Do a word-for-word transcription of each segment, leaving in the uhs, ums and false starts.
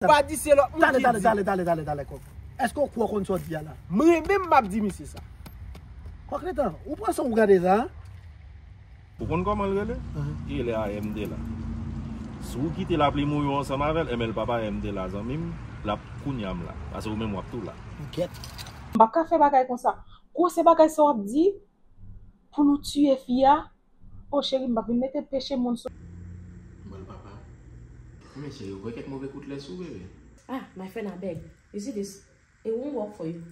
Pa di se lòt moun ki di. Tale, tale, tale, tale, tale, tale, kòk. Èske w kwè w konn sa w di a la? Mwen menm m ap di misye sa. Kòk letan, ou pran san w gade sa? Ou konn kòman l rele? Li rele A M D la. Si w kite l ap li mouye w ansanm avè l, enben l p ap A M D la, zanmi m, l ap kounya m la. Paske ou menm w ap tou la. Ou gèt. M p ap ka fè bagay konsa. Gwosè bagay sa w ap di pou nou tiye fi a. O cheri, m p ap vin mete peche moun sou. Bon, papa. Men cheri, ou voye kèk move kout lè sou bebe. Ah, my friend, abeg. You see this? It won't work for you.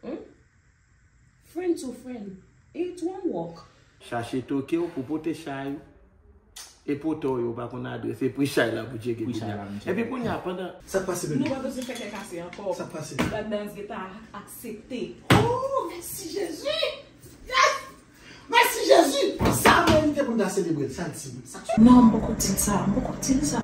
Hmm? Friend to friend, it won't work. Chache toke w pou pote chay ou. E pote w yo pa konn adrès. E pri chay la pou tcheke kounya. Epi kounya, pandan. Sa k pase, bebe? Nou pa bezwen fè kè kase ankò. Sa k pase? Ladan gentan aksepte. Oh, mèsi Jezi! Yes! Mèsi Jezi! Sa merite pou n ta selebre l. Sa l di m. Sa k Non, m poko di l sa. M poko di l sa.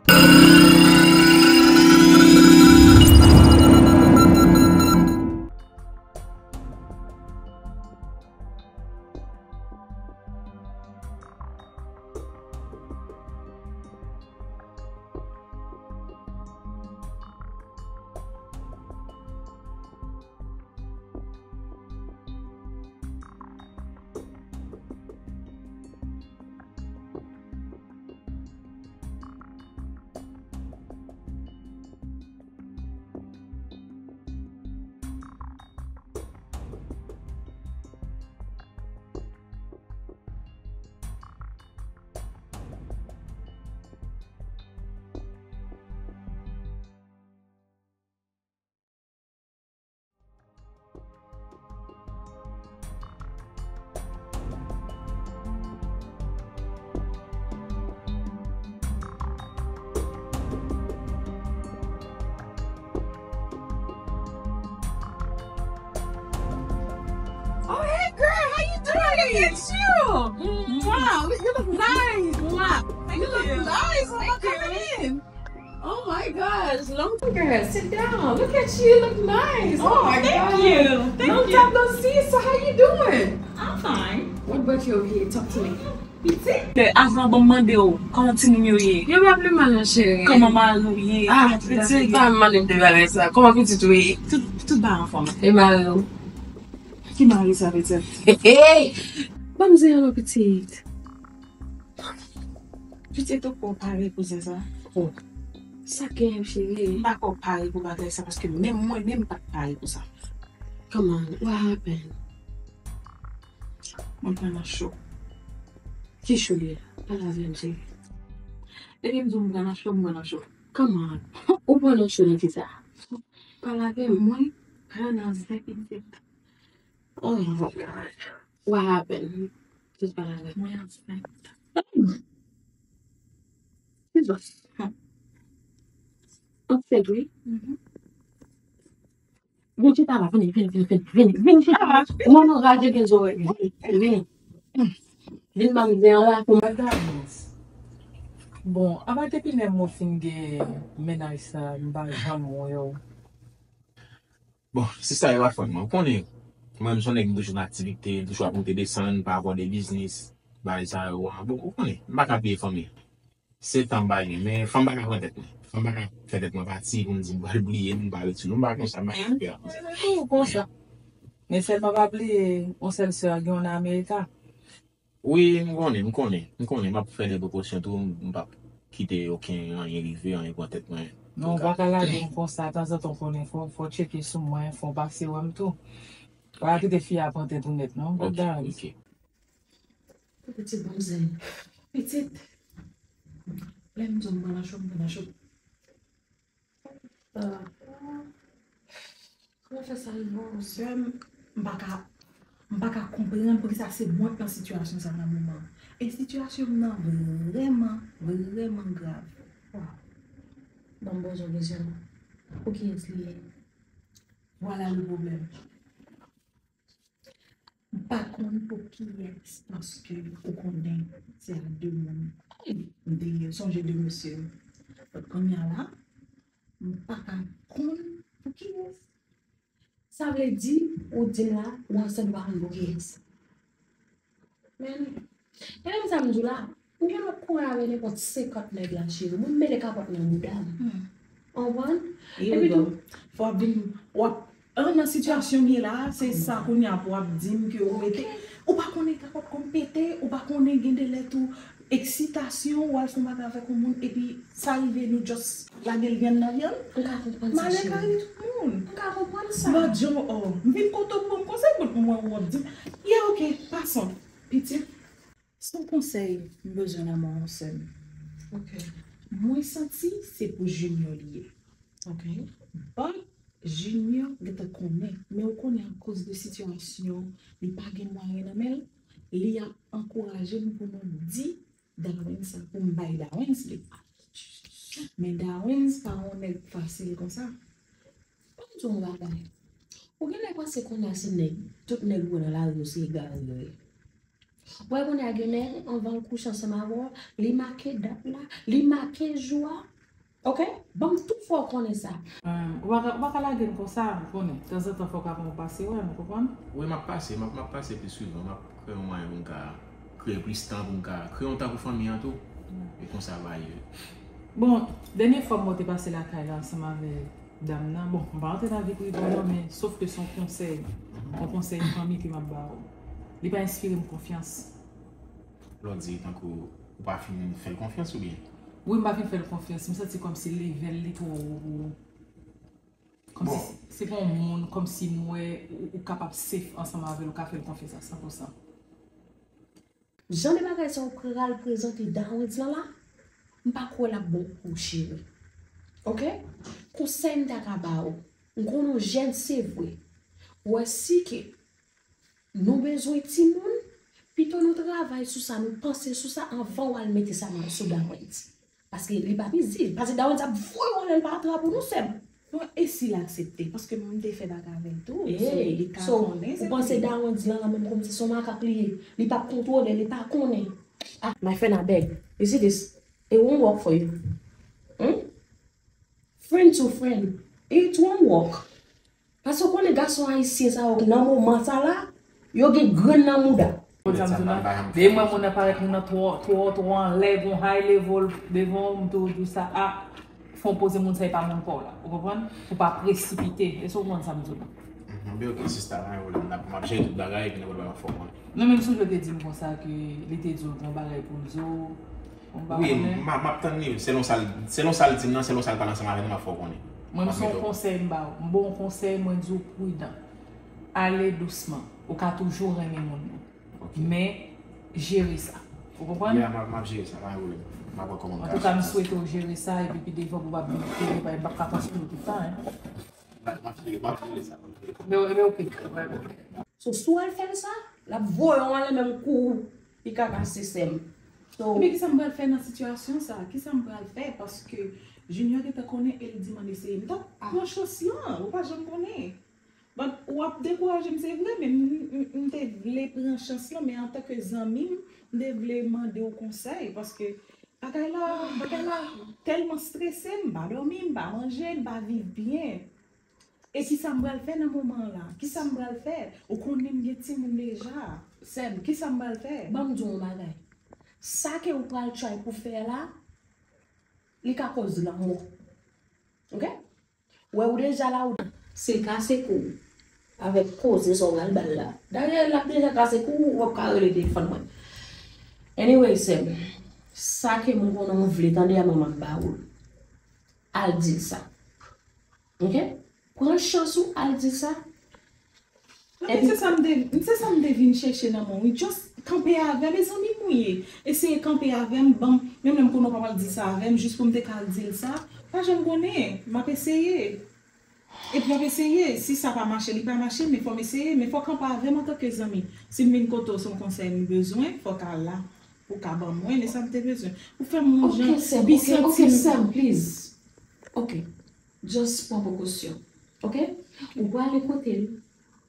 Oh, hey girl, how you doing? Look at you. Wow, you look nice. Wow. You look nice. Thank you. Come in. Oh my gosh, long time, girl. Sit down. Look at you, you look nice. Oh, my God. Thank you. Thank you. Long time no see, so how you doing? I'm fine. What brought you over here? Talk to me. Pitit? Avan ban m mande w, kòman timoun yo ye? Yo pa pi mal non cheri. Kòman mari w ye? Ah, pitit, pa mande m de bagay sa. Kòman pitit ou ye? Tout, tout bagay anfòm. E mari w? Ki mari sa pitit? Hey, hey! Ban m zen alò pitit. Pitit ou poko pare pou zen sa? Oh. Sa k genyen cheri? M pa ko pare pou bagay sa paske menm mwen menm m pa t pare pou sa. Come on, what happened? Mwen pran nan cho. Ki cho li ye? Pale avè m, cheri. Depi m di w m pran nan cho, m pran nan cho. Come on. Ou pran nan cho nan kisa? Pale avè m. Mwen pran nan zen pitit. Oh my God. What happened? Just pale avè m. Mwen ansent. Jesus. Ansent, wi. Mhm. Vin chita la, vini, vini, vini, vini, vini, vini chita la. Ou wè nou raje gen zòrèy, vini, vini. Vin ban m zen an la pou m. Bon, apa depi lè mwen fin gen mennaj sa, m pa janm wè w. Bon, sista yo pa fè mwen. Ou konnen, mwen menm se yon nèg m toujou nan aktivite, m toujou ap monte desann, pa rapò de biznis, bagay sa yo. Bon, ou konnen, m pa ka bliye fanmi. Se tan bay li, men fanm pa ka pran tèt mwen. Fanm pa ka fè tèt mwen pati pou m di m pral bliye l, m pa rete sou li. M pa konsa, m pa ka fè konsa. Ou konsa. Men sèlman pa bliye, yon sèl sè a gen yon nan Amerika. Wi, m konnen, m konnen, m konnen. M ap fè de prekosyon tou, m p ap kite okenn anyen rive, anyen pran tèt mwen. Non, ou pa ka lage m konsa, tanzantan w konnen, fò, fò w tcheke sou mwen, fò w pase wè m tou. Pa kite fi a pran tèt ou nèt, non. Ok, ok. Pitit, ban m zen. Pitit. Lè m di w m pran nan cho, m pran nan cho. Ah. Kòman fè sa rive w, sè m? M pa ka, m pa ka konprann poukisa se mwen k nan sitiyasyon sa nan moman an. E sitiyasyon m nan vrèman, vrèman grav. Waw. Ban m poze w kesyon. Pou kiyès li ye? Vwala le pwoblèm. M pa konn pou kiyès, paske ou konnen se a de moun m te sonje de mesye. But kounye a la, m pa ka konn pou kiyès. Sa vle di, ou di m la, ou ansent, ou pa konn pou kiyès. Men, e menm sa m di w la, ou gen lòt kouri avè nenpòt senkant nèg la, cheri. Mwen mele kapòt nan bouda m. Hmm. Konprann? Epi tou, fò w ap vin, w ap, an, nan sitiyasyon m ye la, se sa kounye a pou w ap di m ke ou mete, ou pa konnen kapòt kò m pete, ou pa konnen gen de lè tou, eksitasyon, ou al fè yon bagay avèk yon moun, epi sa rive nou just lage l vyann nan vyann. M ka konprann sa, cheri. Malè ka rive tout moun. M ka konprann sa. Lòt jan, oh, m vin kote w pou ban m konsèy, but mwen ou ap di m, yeah, ok, passons. Pitit, se yon konsèy m bezwen nan men w, sè m. Ok. Mwen santi se pou Junior li ye. Ok. But Junior gentan konnen, men ou konnen akoz de sitiyasyon, li pa gen mwayen nan men l, li ap ankouraje m pou nou di Darwens sa, pou m bay Darwens li. Men Darwens pa yon nèg fasil konsa. Ban m di w yon bagay. Ou genlè panse kounye a se nèg, tout nèg ou wè nan lari yo se egare yo ye. Ou wè kounye a gen nèg, anvan l kouche ansanm avè w, li make dat la, li make jou a. Ok? Ban m tout fè w konnen sa. Ou pa ka, ou pa ka lage m konsa, ou konnen. Tanzantan fò w ka pran yon pase wè m, ou konprann? Wi, m ap pase, m ap, m ap pase pi souvan, m ap kreye yon mwayen pou m ka kreye plis tan, pou m ka kreye yon tan pou fanmi an tou. E konsa l va ye. Bon, dènye fwa m wè w te pase lakay la ansanm avèk dam nan, bon, m pa rantre nan vi prive w non, men sof ke se yon konsèy, yon konsèy fanmi ke m ap ba w. Li pa enspire m konfyans. Lè w di tankou ou pa fin fè l konfyans oubyen? Wi, m pa fin fè l konfyans. M santi kòmsi level li twò wo pou ou. Kòmsi se pa yon moun, kòmsi m wè ou, ou kapab safe ansanm avè l, ou ka fè l konfyans a san pou san. Jan de bagay sa ou pral prezante Dawens lan la, m pa kwè l ap bon pou ou, cheri. Ok? Konsèy m ta ka ba ou, m konnen w jèn, se vre. Ou wè si ke nou bezwen timoun, pito nou travay sou sa, nou panse sou sa anvan w al mete sa nan sou Dawens. Paske li p ap izi. Paske Dawens ap voye w anlè, l pa trapou non, sè m. Bon, e si l aksepte? Paske m te fè bagay avè l tou. So, li ka konnen se pou li. Ou panse Dawens lan menm kòmsi se yon makak li ye? Li p ap kontwole, li pa konnen. Ah, my friend, I beg. You see this? It won't work for you. Hmm? Friend to friend, it won't work. Paske w konnen gason ayisyen sa yo nan moman sa la, yo gen grenn nan mouda. Konn sa m di w la, depi m wè moun nan parèt, moun nan twò, twò, twò anlè, gon high level devan w, m tou di w sa, a, fò w poze moun sa, e pa moun pa w la. Ou konprann? Pou pa presipite. Èske w konprann sa m di w la? Mhm, ben ok, sista, pa gen pwoblèm. M ap, m ap jere tout bagay, epi nenpòt bagay m ap fè w konnen. Non, menm si w te di m konsa ke li te di w gon bagay pou l di w, Wi, m a, m ap tann li. Selon sa l, selon sa l di m nan, selon sa l pale ansanm avè nou, m ap fè w konnen. Mwen, m se yon konsèy m ba w. M ba w yon konsèy, mwen di w pridan. Ale dousman. Ou ka toujou renmen moun nan. Ok. Men, jere sa. Ou konprann? Yeah, m ap, m ap jere sa, pa gen pwoblèm. M ap wè kòman m ka jere sa. Antouka, m swete w jere sa, epi pi devan pou w pa vin plede, pa, m p ap ka panse nou tout tan, en. M ap, m ap jere, m ap jere sa. Men, men ok. So, si w al fè l sa, l ap voye w anlè menm kou ou. Li ka pase, sè m. So, ebyen, kisa m pral fè nan sitiyasyon sa? Kisa m pral fè? Paske Junior gentan konnen e l di m ann eseye. M t ap pran chans lan, ou pa janm konnen. But w ap dekouraje m, se vre, men m, m, m te vle pran chans lan, men antanke zanmi m, m te vle mande w konsèy, paske bagay la, bagay la tèlman strese m, m pa dòmi, m pa manje, m pa viv byen. E kisa m pral fè nan moman an la? Kisa m pral fè? Ou konnen m gen timoun deja. Sè m, kisa m pral fè? Ban m di w yon bagay. Sa ke ou pral try pou fè la, li ka koz lanmò. Ok? Wè ou deja la, ou se kase kou w avèk koze sa w pral ba l la. Dayè, l ap deja kase kou w, w ap ka rele defann mwen. Anyway, sè m, sa ke m konnen w vle tande a, mwen m ap ba ou l. Al di l sa. Ok? Pran chans ou al di sa. Epi se sa m te, se sa m te vin chèche nan men w wi. Just kanpe avè l, e zanmi m ou ye. Eseye kanpe avè m, ban m, menm lè m konnen w p ap al di sa avè m, jis pou m te ka al di l sa. Pa janm konnen, m ap eseye. Epi m ap eseye, si sa pa mache, li pa mache, men fò m eseye, men fò w kanpe avè m antanke zanmi. Si m vin kote w, se yon konsèy m bezwen, fò w ka la. Ou ka ban mwen, e sa m te bezwen. Ou fè m yon jan, ok, sè m, ok, ok, sè m, please. Ok. Just pran prekosyon. Ok? Ok. Ou prale kote l,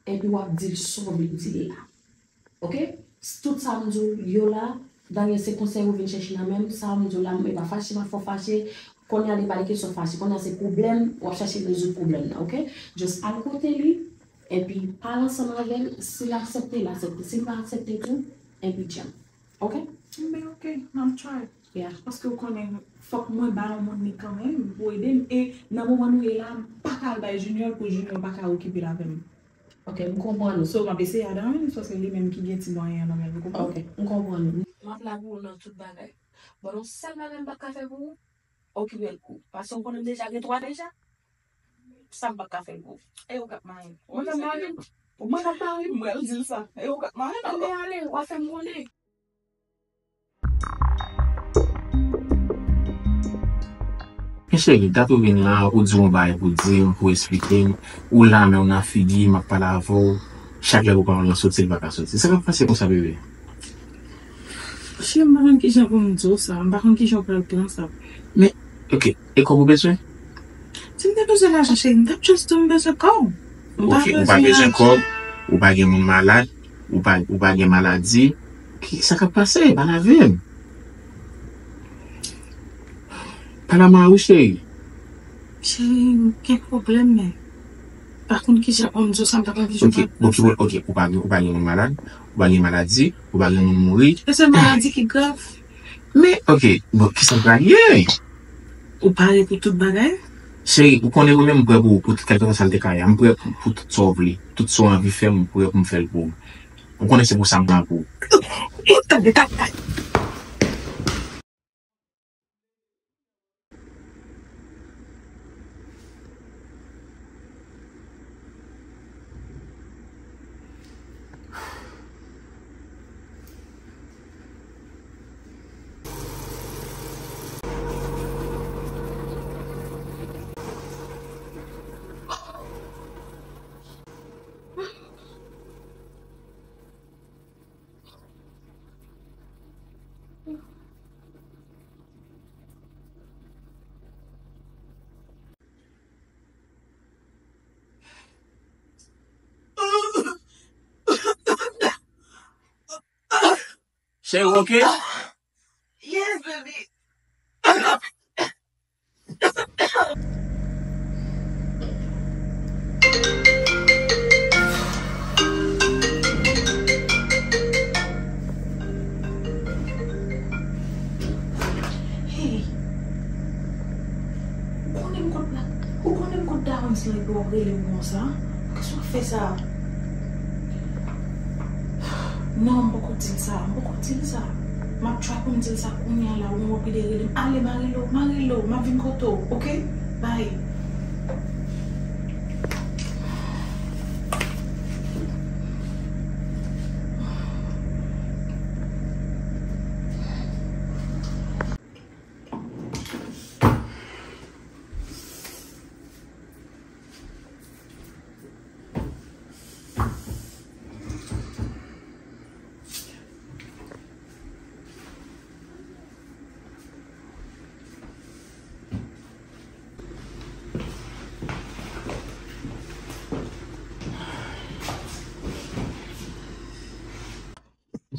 epi w ap di l sa w vle di l la. Ok? Tout sa m di w yo la, dayè se konsèy ou vin chèche nan men m, sa m di w la, m pa fache, m pa fè w fache. Kounye a li pa de kesyon fache, kounye a se pwoblèm, w ap chache rezoud pwoblèm nan, ok? Just al kote li, epi pale ansanm avè l, si l aksepte, l aksepte, si l pa aksepte tou, epi djanm. Ok? Men ok, m ap try. Yeah, paske w konnen, fòk mwen ba yon moun li kanmenm pou ede m. E nan moman nou ye la, m pa ka al bay Junior pou Junior pa ka okipe l avè m. Ok, m konprann ou. So, m ap eseye adan men l, paske li menm ki gen ti mwayen an nan men l, ou konprann? Ok, m konprann ou. M ap la pou ou nan tout bagay. Bon, yon sèl bagay m p ap ka fè pou ou, okipe l pou ou. Paske w konnen m deja gen twa deja. Sa m p ap ka fè l pou ou. E ou k ap mare m. Mwen k ap mare m? Mwen k ap mare m, m pral di l sa. E ou k ap mare m ankò. Anben ale, w a fè m konnen. Men cheri, dat ou vin la, ou di yon bagay pou di m, pou eksplike m, ou la, men w nan figi m, m ap pale avè w, chak lè pou pawòl lan soti, l pa ka soti. Sa k ap pase konsa, bebe? Cheri, m pa konn kijan pou m di w sa, m pa konn kijan w pral pran sa. Men, ok, e kòb ou bezwen? Si m te bezwen lajan, cheri, m t ap just di w m bezwen kòb. M pa bezwen lajan. Ok, ou pa bezwen kòb, ou pa gen moun malad, ou pa, ou pa gen maladi. Ki sa k ap pase? Pale avè m. Pale a mwen wi, cheri. Cheri, m gen pwoblèm, men pa konn kijan pou m di w sa, m pa konn kijan pou m pran sa. Ok, ok, ok, ou pa gen, ou pa gen moun malad, ou pa gen maladi, ou pa gen moun mouri. E se maladi ki grav. Men, ok, bon, kisa m pral ye? Ou pare pou tout bagay? Cheri, ou konnen mwen menm m prè pou, pou tout kèlkeswa sa l te ka ye a. M prè pou, pou tout sa w vle. Tout sa w anvi fè, m prè pou m fè l pou ou. Ou konnen se pou sa m la pou ou. Ou tande, tande, tande. Cheri, ou ok? Yes, baby. Hey! Ou konnen m kot la, ou konnen m kot Darren Sniper ap rele m konsa? Poukisa w ap fè sa? Non, m poko di l sa, m poko di l sa. M ap try pou m di l sa kounye a la, ou wè w ap rele m. Ale, mare lo, mare lo, m ap vin kote w, ok? Bye.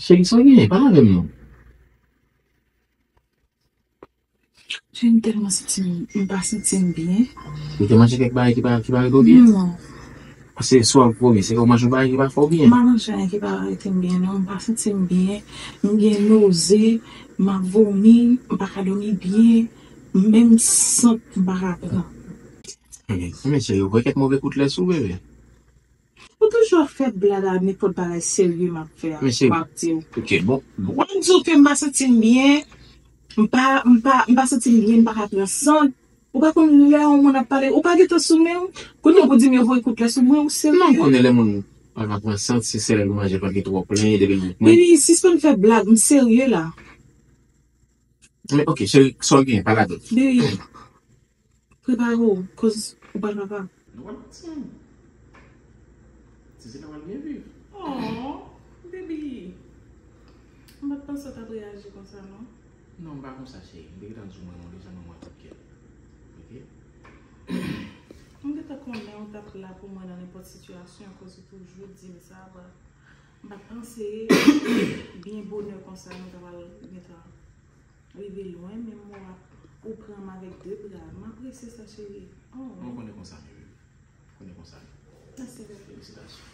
Cheri, sa w genyen? Pale avè m non. Jan m tèlman santi m, m pa santi m byen. Ou te manje kèk bagay ki pa, ki pa rete w byen? Non. Paske si w ap vomi, se ke w manje yon bagay ki pa fè w byen. M pa manje anyen ki pa rete m byen, non. M pa santi m byen. M gen noze, m ap vomi, m pa ka dòmi byen. Menm sant m pa ka pran. Ebyen, ebyen, cheri, ou pran kèk move kout lè sou, bebe. Ou toujou ap fè blag a nenpòt bagay serye m ap fè a, m ap di w. Ok, bon, bon. Mwen m di w ke m pa santi m byen, m pa, m pa, m pa santi m byen, m pa ka pran sant. Ou pa konn lè yon moun ap pale, ou pa gentan sou men w. Kounye a pou di m yo voye kout lè sou mwen, ou serye? Non, m konnen lè moun pa ka pran sant, se sèl lè l manje, pa gen twò plenyen depi l bout mwen. Baby, sispann fè blag, m serye la. Men, ok, cheri, sa w gen, pale avè m. Baby. Prepare w, koz ou pral papa. Nou pral ansanm. Tizina pral byen viv. Oh, baby. M pa t panse w t ap reyaji konsa, non. Non, m pa konsa, cheri. M te gentan di w mwen, mwen deja, mwen mwen tout kè. Ok? M gentan konnen w t ap la pou mwen nan nenpòt sitiyasyon, koz ou toujou di m sa, bwa. M pa t panse byen bonè konsa nou ta pral gentan rive lwen, menm w ap, ou pran m avèk de bra. M apresye sa, cheri. Oh. Mwen konnen konsa, bebe. Konnen konsa. Mèsi, bebe. Felisitasyon.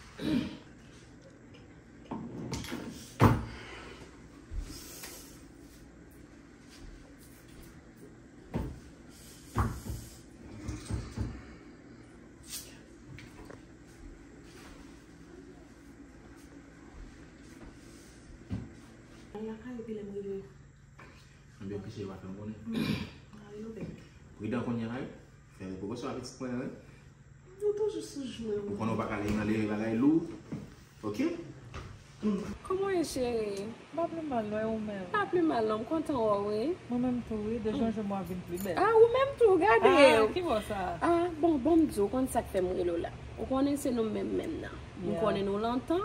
Cheri, pa fè m konnen. Pridan kounye a la, wi. Fè prekosyon a pitit mwen an, wi. Nou toujou sou jwe, wi. Ou konnen w pa ka ale nan leve bagay lou. Ok? Kòman w ye, cheri? M pa pi mal, non, e ou menm? Pa pi mal, non, m kontan wè w, wi. Mwen menm tou, wi, de jan je mwa vin pli bèl. Ah, ou menm tou, gade. Ah, ki bò sa? Ah, bon, bon, m di w, ou konn sa k fè m rele w la. Ou konnen se nou menm menm nan. M konnen nou lontan,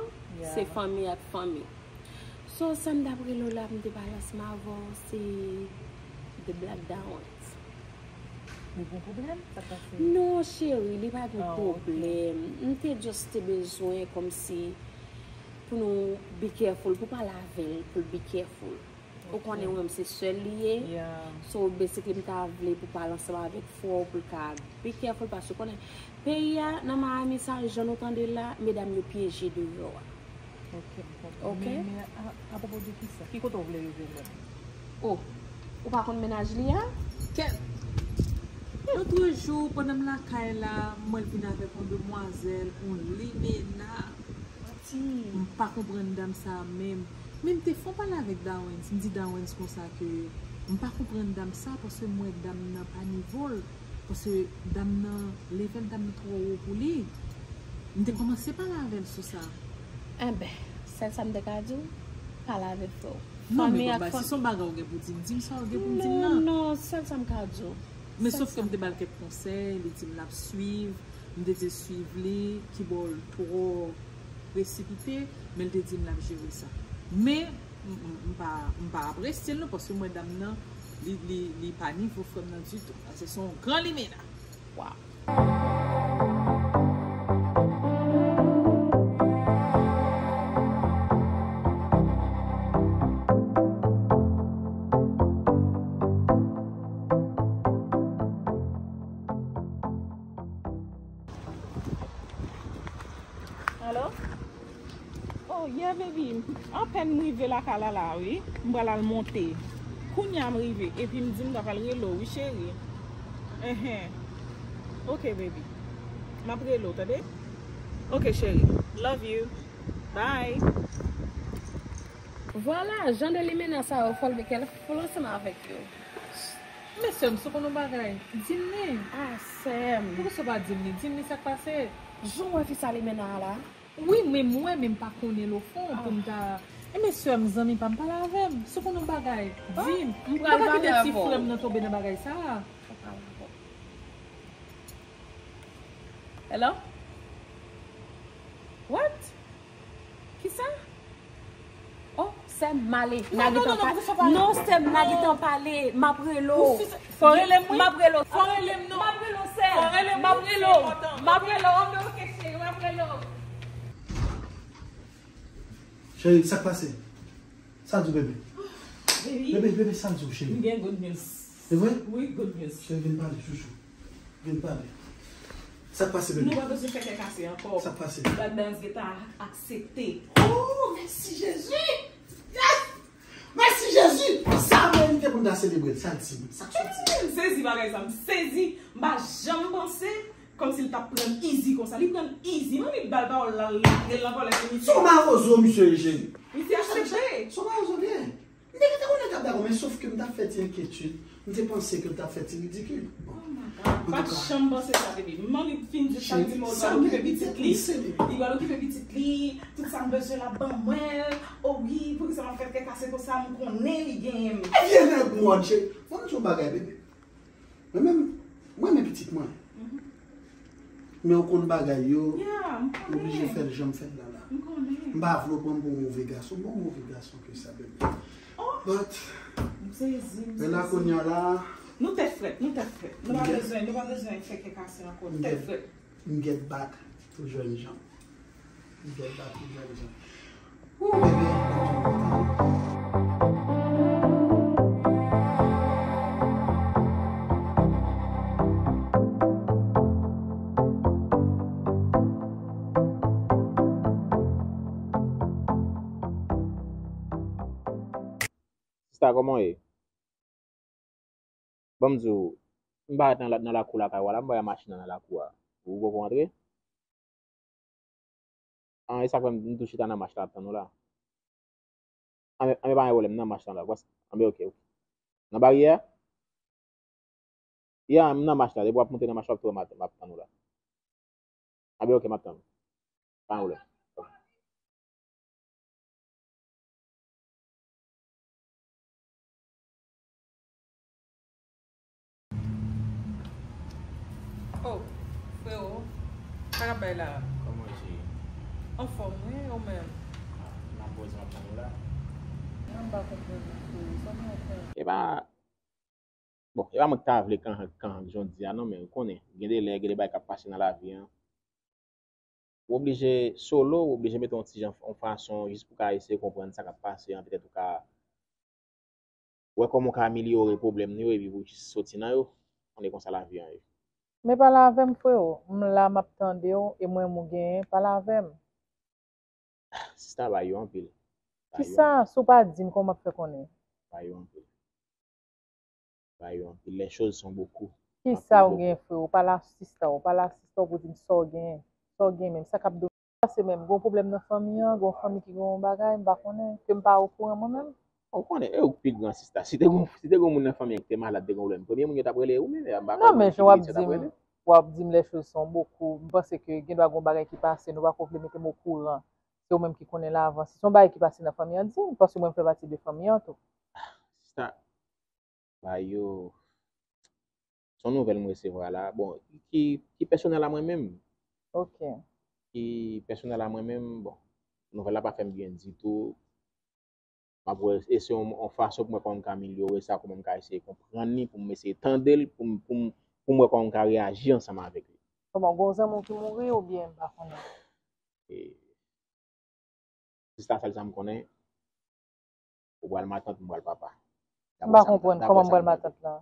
se fanmi ak fanmi. So, sa m t ap rele w la, m te pale ansanm avè w, se The Black Dawens. Ou gen pwoblèm? Sa k pase? Non, cheri, li pa gen pwoblèm. M te just te bezwen kòmsi pou nou be careful, pou pale avè l, pou l be careful. Ou konnen ou menm se sè l li ye. So, basically, m ta vle pou pale ansanm avèk frè w, pou l ka be careful, paske ou konnen peyi a, nan Miami sa, jan nou tande l la, medam yo pyeje deyò a. Ok, m konprann. Ok? Men, men a, apwopo de kisa? Ki kote w vle rive menm? Oh, ou pa konn mennaj li a? Kèt! Lotrejou, pandan m lakay la, m wè l vin avèk yon demwazèl, yon limena. M pa konprann dam sa a menm. Men m te fè yon pale avèk Dawens. M di Dawens konsa ke m pa konprann dam sa, paske m wè dam nan pa nivo l. Paske dam nan, level dam nan twò wo pou li. M te kòmanse pale avè l sou sa. Enben, sèl sa m te ka di w, pale avèk frè w. Non, men fanmi ak kòm si se yon bagay ou gen pou di m, di m sa ou gen pou m di m nan. Non, non, sèl sa m ka di w. Men sèl sof ke sa m te ba l kèk konsèy, li di m l ap swiv, m te di l swiv li, ki bò l twò presipite, men l te di m l ap jere sa. Men, m, m, m pa, m pa apresye l non, paske m wè dam nan, li, li, li pa nivo frè m nan ditou. Paske se yon gran limena. Waw. Alo? Oh, yeah, baby. Apèn m rive lakay la la, wi. M pral al monte. Kounye a m rive. Epi m di m ta pral rele w, wi, cheri. Enhen. Ok, baby. M ap rele w, tande? Ok, cheri. Love you. Bye. Vwala, jan de limena sa yo, fò l be kèful ansanm avèk yo. Men sè m, si w konn yon bagay, di m li. Ah, sè m. Poukisa w pa di m li? Di m li sa k pase. Jan w wè fi sa limena a la? Wi, men m wè, men m pa konnen l ofon pou m ta. E men sè m, zanmi pa m, pale avè m. Si w konn yon bagay, di m. M pa ka kite ti frè m nan tonbe nan bagay sa a. Hello? What? Kisa? Oh, sè m, m ale. N a gentan pale. Non, sè m, n a gentan pale. M ap rele w. Fò rele m, wi. M ap rele w. Fò rele m, non. M ap rele w, sè m. M ap rele w. M ap rele w. Ok, ok, cheri, m ap rele w. Cheri, sa k pase? Sa di w, bebe? Baby. Bebe, bebe, sa di w, cheri? M gen good news. Se vre? Wi, good news. Cheri, vin pale, chouchou. Vin pale. Sa k pase, bebe? Nou pa bezwen fè kè kase ankò. Sa k pase? Black Dance gentan aksepte. Oh, mèsi Jezi! Yes! Mèsi Jezi! Sa merite pou n ta selebre l. Sa l di m. Sa k soti? M sezi bagay sa. M sezi. M pa janm panse kòmsi l t ap pran easy konsa. Li pran easy. Manmi ba l pawòl la, l lage l nan vòlè fini. Se yon mawozo, misye ye, cheri. Misye aksepte. Se yon mawozo l ye. M te gentan konnen l t ap dakò, men sof ke m t ap fè ti enkyetid, m te panse ke l t ap fè ti ridikil. Bon. Oh my God. M pa t janm panse sa, baby. Manmi fin di sa, l di m, oh, li pral okipe pitit li. Li pral okipe pitit li. Tout sa m bezwen l ap ban mwen. Oh wi, poukisa m ap fè kè kase konsa, m konnen li genyen m. E vye nèg mòn, cheri. Fò m di w yon bagay, baby. Mwen menm, mwen renmen pitit mwen. Men ou konn bagay yo, ou oblije fè l jan m fè l la la. M pa vle w pran m pou yon move gason, m pa yon move gason ke sa, bebe. But, men la kounye a la, nou tèt frèt, nou tèt frèt. Nou pa bezwen, nou pa bezwen fè kè kase ankò, nou tèt frèt. M get back to jèn jan. M get back to jèn jan. Woo, bebe, m kontan, m kontan. Sista, kòman w ye? Ban m di w, m parèt nan, nan lakou lakay w la, m pa wè machin nan nan lakou a. Ou poko antre? An, e sa k fè m, m tou chita nan mach la ap tann ou la. Anben, anben pa gen pwoblèm, m nan mach lan la. Anben, ok, ok. Nan baryè a? Ya, m nan mach la. Depi w ap monte nan mach la, w ap twè m ap, m ap tann ou la. A ben, oke, m ap tann ou. Pa gen pwoblèm. Oh, frewo, sa k ap bay la? Kòman w ye? Anfòm, wi, ou menm? Ah, m ap poze m ap tann ou la. Mwen m pa konprann, freo, sa w ap fè? E pa, bon, e pa mwen ki ta vle kanhank kanhank jan w di a non, men ou konnen, gen de lè, gen de bagay k ap pase nan lavi an. Ou oblije solo, ou oblije mete yon ti jan, yon fason, jis pou w ka eseye konprann sa k ap pase an, petèt ou ka wè kòman w ka amelyore pwoblèm nou yo, epi pou w jis soti nan yo. Konnen konsa lavi an ye. Men pale avè m, frewo. M la, m ap tande w, e m renmen w genyen, pale avè m. Sista, ba yo anpil. Ba yo Kisa, anpil. Si w pa di m, kòman m ap fè konnen? Ba yo anpil. Ba yo anpil. Les choses sont beaucoup. Kisa ou gen, freo? Ou pale a sista w, ou pale a sista w pou di m sa w gen, sa w gen menm, sa k ap domine. Pase menm, gon pwoblèm nan fanmi an, gon fanmi ki gon bagay, m pa konnen, ke m pa okouran mwen menm. Ou konnen, e ou k pi gran, sista. Si te gon, si te gon moun nan fanmi an ki te malad, te gon pwoblèm, premye moun yo t ap rele ou menm, e m pa Non, konnen men ki jan w ap pitit yo t ap di m, rele. W ap di m les choses sont beaucoup. M panse ke gen dwa gon bagay ki pase, nou pa ko vle mete m okouran. Se ou menm ki konnen l avan. Si se yon bagay ki pase nan fanmi an, di m, paske mwen m fè pati de fanmi an tou. Sista, ba yo, se yon nouvèl m resevwa la. Bon, ki, ki pèsonèl a mwen menm. Ok. Ki pèsonèl a mwen menm, bon, nouvèl la pa fè m byen ditou. M ap wè, e se yon, yon fason pou mwen kòman m ka amelyore sa, kòman m ka eseye konprann li, pou m eseye tande l, pou m, pou m, pou m wè kòman m ka reyaji ansanm avèk li. Kòman, gon zanmi w ki mouri oubyen m pa konnen? E, sista, sèl sa m konnen, ou pral matant, m pral papa. M pa konprann kòman m pral matant la.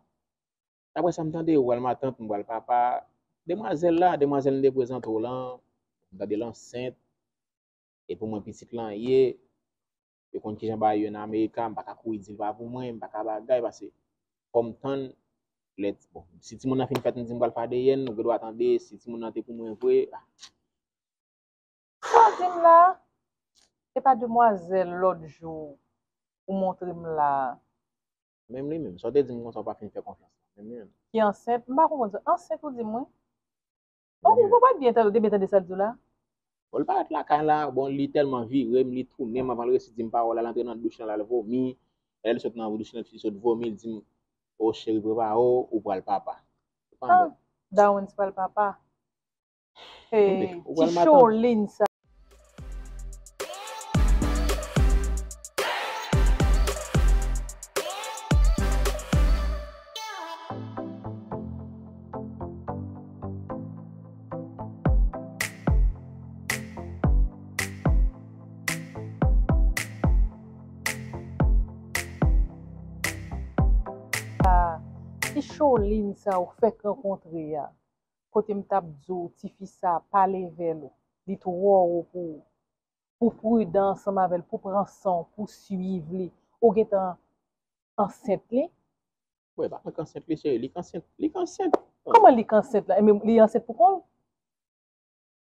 Daprè sa m tande, ou pral matant, m pral papa. Demwazèl la, demwazèl m te prezante w lan, m tande l ansent. E pou mwen, pitit lan ye, yo konn kijan bagay yo nan Amerika, m pa ka kouri di l pa pou mwen, m pa ka bagay, paske fò m tann lè, bon, si timoun nan fin fèt, m di m pral fè A D N, ou gen dwa tande, si timoun nan te pou mwen vre, ah. Sa w di m la? E pa demwazèl lòt jou ou montre m la? Menm li menm, sa w te di m konsa, w pa fin fè konfyans la. Menm li menm. Ki ansent? M pa konprann sa. Ansent ou di m, wi? Menm li menm. Ou pa t byen tande, ou te byen tande sa l di w la? Bon, li parèt lakay la, bon, li tèlman vire m, li tounen m, avan l resi di m pawòl la, l antre nan douch lan, l al vomi. Lè l sot nan douch lan, li sot vomi, li di m, "O cheri, prepare w, ou pral papa." Ah, Darwens pral papa. Hey, ti Cholin sa. Ti Cholin sa ou fèk rankontre a. Kote m t ap di w, tifi sa, pa leve l, li twò wo pou ou. Pou pridan ansanm avè l, pou pran san w, pou swiv li. Ou gentan ansent li? Bon, e pa mwen k ansent li, cheri, li k ansent, li k ansent. Kòman li k ansent la? Ebyen, li ansent pou kò l?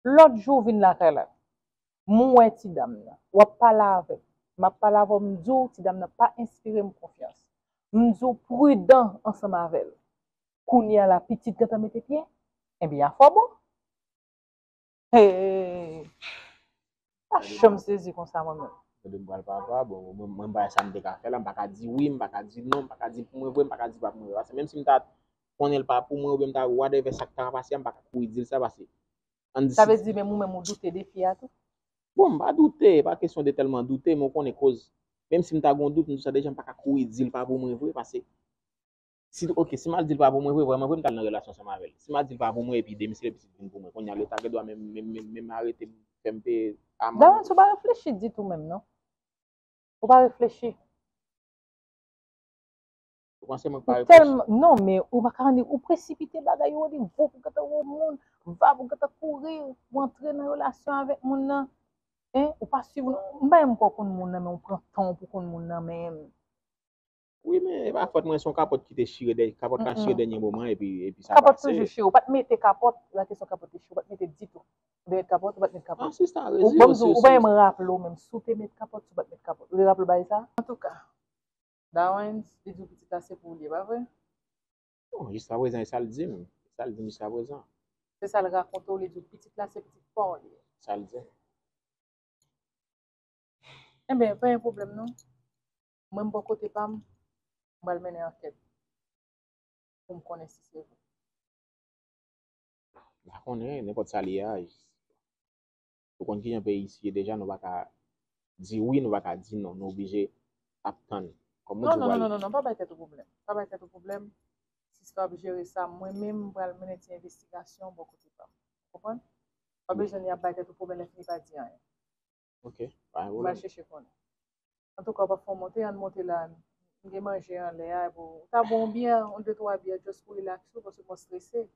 Lòt jou w vin lakay la, m wè ti dam nan, w ap pale avè m. M ap pale avè w, m di w, ti dam nan pa enspire m konfyans. M di w pridan ansanm avè l. Kounye a la, pitit gentan mete pye, ebyen, afè w bon. Hey! Pa janm sezi konsa, mwen menm. Gade m pral papa, bon, mwen, mwen, bagay sa m te ka fè la, m pa ka di wi, m pa ka di non, m pa ka di pou mwen vre, m pa ka di pa pou mwen vre. Paske menm si m ta konnen l pa pou mwen, oubyen m ta whatever sa k ta pase a, m pa ka kouri di l sa, paske Sa vle di menm ou menm ou doute de fi a tou? Bon, m pa doute, e pa kesyon de tèlman doute, men w konnen koz, menm si m ta gon dout, m di w sa deja, m pa ka kouri di l pa pou mwen vre, paske si, ok, si m al di l pa pou mwen vre, vrèman vre, m t al nan relasyon ansanm avè l. Si m al di l pa pou mwen, epi demisyon, epi pitit vin pou mwen, kounye a, Leta gen dwa menm, menm, menm, menm arete m, fè m peye amand. Darwens, ou pa reflechi ditou menm, non. Ou pa reflechi. Ou panse mwen pa reflechi? Ou tèlman, non, men ou pa ka annik, ou presipite bagay yo, ou nivo pou gentan wè moun, vab ou gentan kouri, ou antre nan relasyon avèk moun nan. Hein? Ou pa swiv, non. M pa menm kwè w konn moun nan, men ou pran tan w pou konn moun nan menm. Wi, men e pa fòt mwen, se yon kapòt ki te chire dènye, kapòt la chire dènye moman, epi, epi sa pase. Kapòt toujou chire, ou pa t mete kapòt, la kesyon kapòt te chire, ou pa t mete ditou. Ou te met kapòt, ou pa t met kapòt. Ah, sista, ou, bon, m di w, ou pa menm raple w menm, si w te met kapòt, si w pa t met kapòt. Ou te raple w bagay sa? Antouka, Dawens, li di w pitit la se pou ou li ye, pa vre? Bon, jiskaprezan, e sa l di m. E sa l di m jiskaprezan. Se sa l rakonte w, li di w pitit la se pitit pa w li ye. Sa l di m. Enben, pa gen pwoblèm non. Mwen, m bò kote pa m, m pral mennen ankèt pou m konnen si se vre. M pa konnen, nenpòt sa li ye a. Ou konn kijan peyi isi ye deja, nou pa ka di wi, nou pa ka di non. Nou oblije ap tann. Kòm mwen Non, di w non, non, pral non, non, non, pa bay tèt ou pwoblèm. Pa bay tèt ou pwoblèm. Sista ap jere sa. Mwen menm, m pral mennen ti envestigasyon bò kote pa m. Konprann? Pa bezwen ni ap bay tèt ou pwoblèm, lè fini pa di anyen. Ok, pa gen pwoblèm. M al chèche konnen. Antouka, w p ap fè w monte, ann monte la. M gen manje anlè a, pou, ou ta bwè yon byè, yon de twa byè, just pou relax ou, paske mwen strese.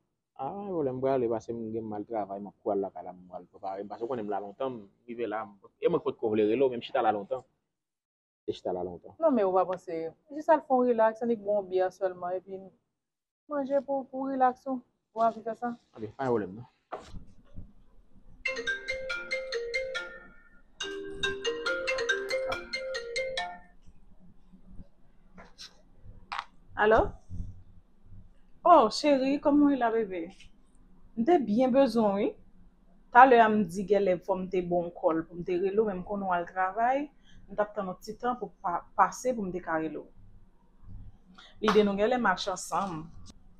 Ah, pa gen pwoblèm, m prale, paske m gen m al travay, m ap kouri al lakay la, m pral prepare m, paske ou konnen m la lontan, m rive la, m, e mwen ki potko vle rele w, men m chita la lontan. Te chita la lontan. Non, men ou pa panse, jis al fè yon relax, annik bwè yon byè sèlman, epi manje pou, pou relax ou. Ou anvi fè sa? Ok, pa gen pwoblèm, non. Alo? Oh, cheri, kòman w ye la, bebe? M te byen bezwen w, wi. Talè a m di gèlè fò m te ba w kòl pou m te rele w, men m konnen w al travay, m t ap tann yon ti tan pou pa, pase pou m te ka rele w. Lide nou gèlè mache ansanm.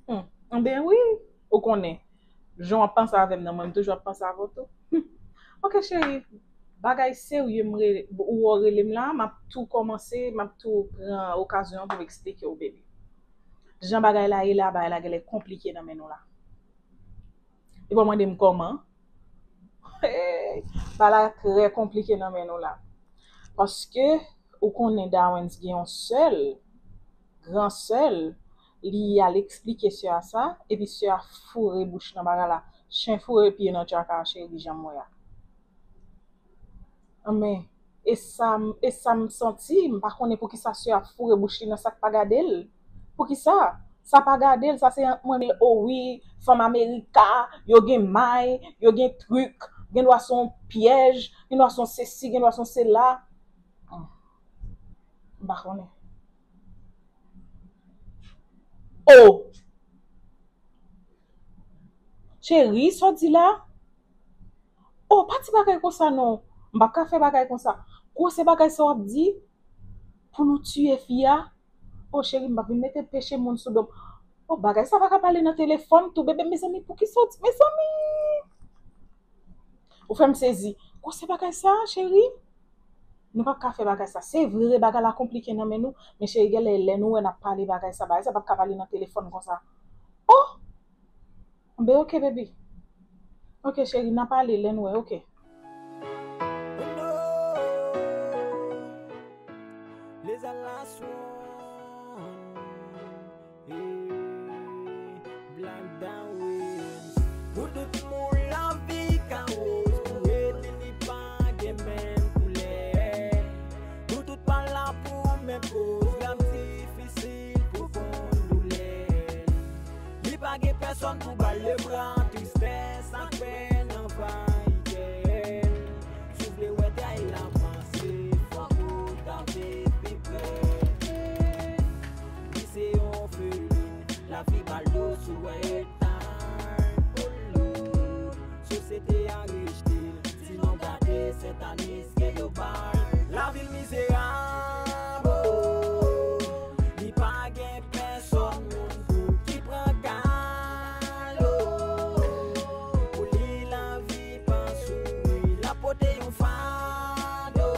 Hmm. Enben wi, ou konnen. Jan w ap panse avè m nan, mwen m toujou ap panse avè w tou. Hmm. Ok, cheri. Bagay serye m rele, ou wè w rele m la, m ap tou kòmanse, m ap tou pran okazyon an pou m eksplike w, baby. Jan bagay la ye la, bagay la gèlè konplike nan men nou la. Li pa mande m kòman. Hey, bagay la trè konplike nan men nou la. Paske, ou konnen Dawens gen yon sè l, gran sè l, li al eksplike sè a sa, epi sè a foure bouch nan bagay la. Chen foure pye nan tchaka a, cheri, jan m wè a. Anben, e sa, e sa m santi, m pa konnen poukisa sè a foure bouch li nan sa k pa gade l. Poukisa? Sa pa gade l, sa se ant mwen, o wi, fanm Amerika, yo gen may, yo gen trik, gen dwa se yon pyèj, gen dwa se yon sesi, gen dwa se yon sela. Hmm. M pa konnen. Oh! Cheri, sa w di la? Oh, pa di bagay konsa non. M p ap ka fè bagay konsa. Gwosè bagay sa w ap di? Pou nou tiye fi a? Oh, cheri, m p ap vin mete peche moun sou do m. Oh, bagay sa pa ka pale nan telefòn tou, bebe, mezanmi, poukisa w di, mezanmi? Ou fè m sezi. Gwosè bagay sa, cheri? Nou p ap ka fè bagay sa. Se vre, bagay la konplike nan men nou, men cheri, gèlè lè nou wè n ap pale bagay sa, bagay sa p ap ka pale nan telefòn konsa. Oh! Ben, ok, baby. Ok, cheri, n a pale lè n wè, ok. Les alas one. Black Dawens. Pou tout moun lavi ka woz, pou epi li pa gen menm koulè. Nou tout pa la pou menm koz, lavi difisil pou konn doulè. Li pa gen pèsòn pou ba l lebra, tristès ak pèn anvayi kè l. Si w vle wè tèy la vanse, fòk ou kanpe pi pre. Li se yon felin, lavi ba l do sou etay. Oh Lord, sosyete a rejte l, sinon gade sètanis ke yo ba l. Lavi l mizerab, oh, li pa gen pèsòn moun pou ki pran ka l, oh. Pou li lavi pa souri, l ap pote yon fado.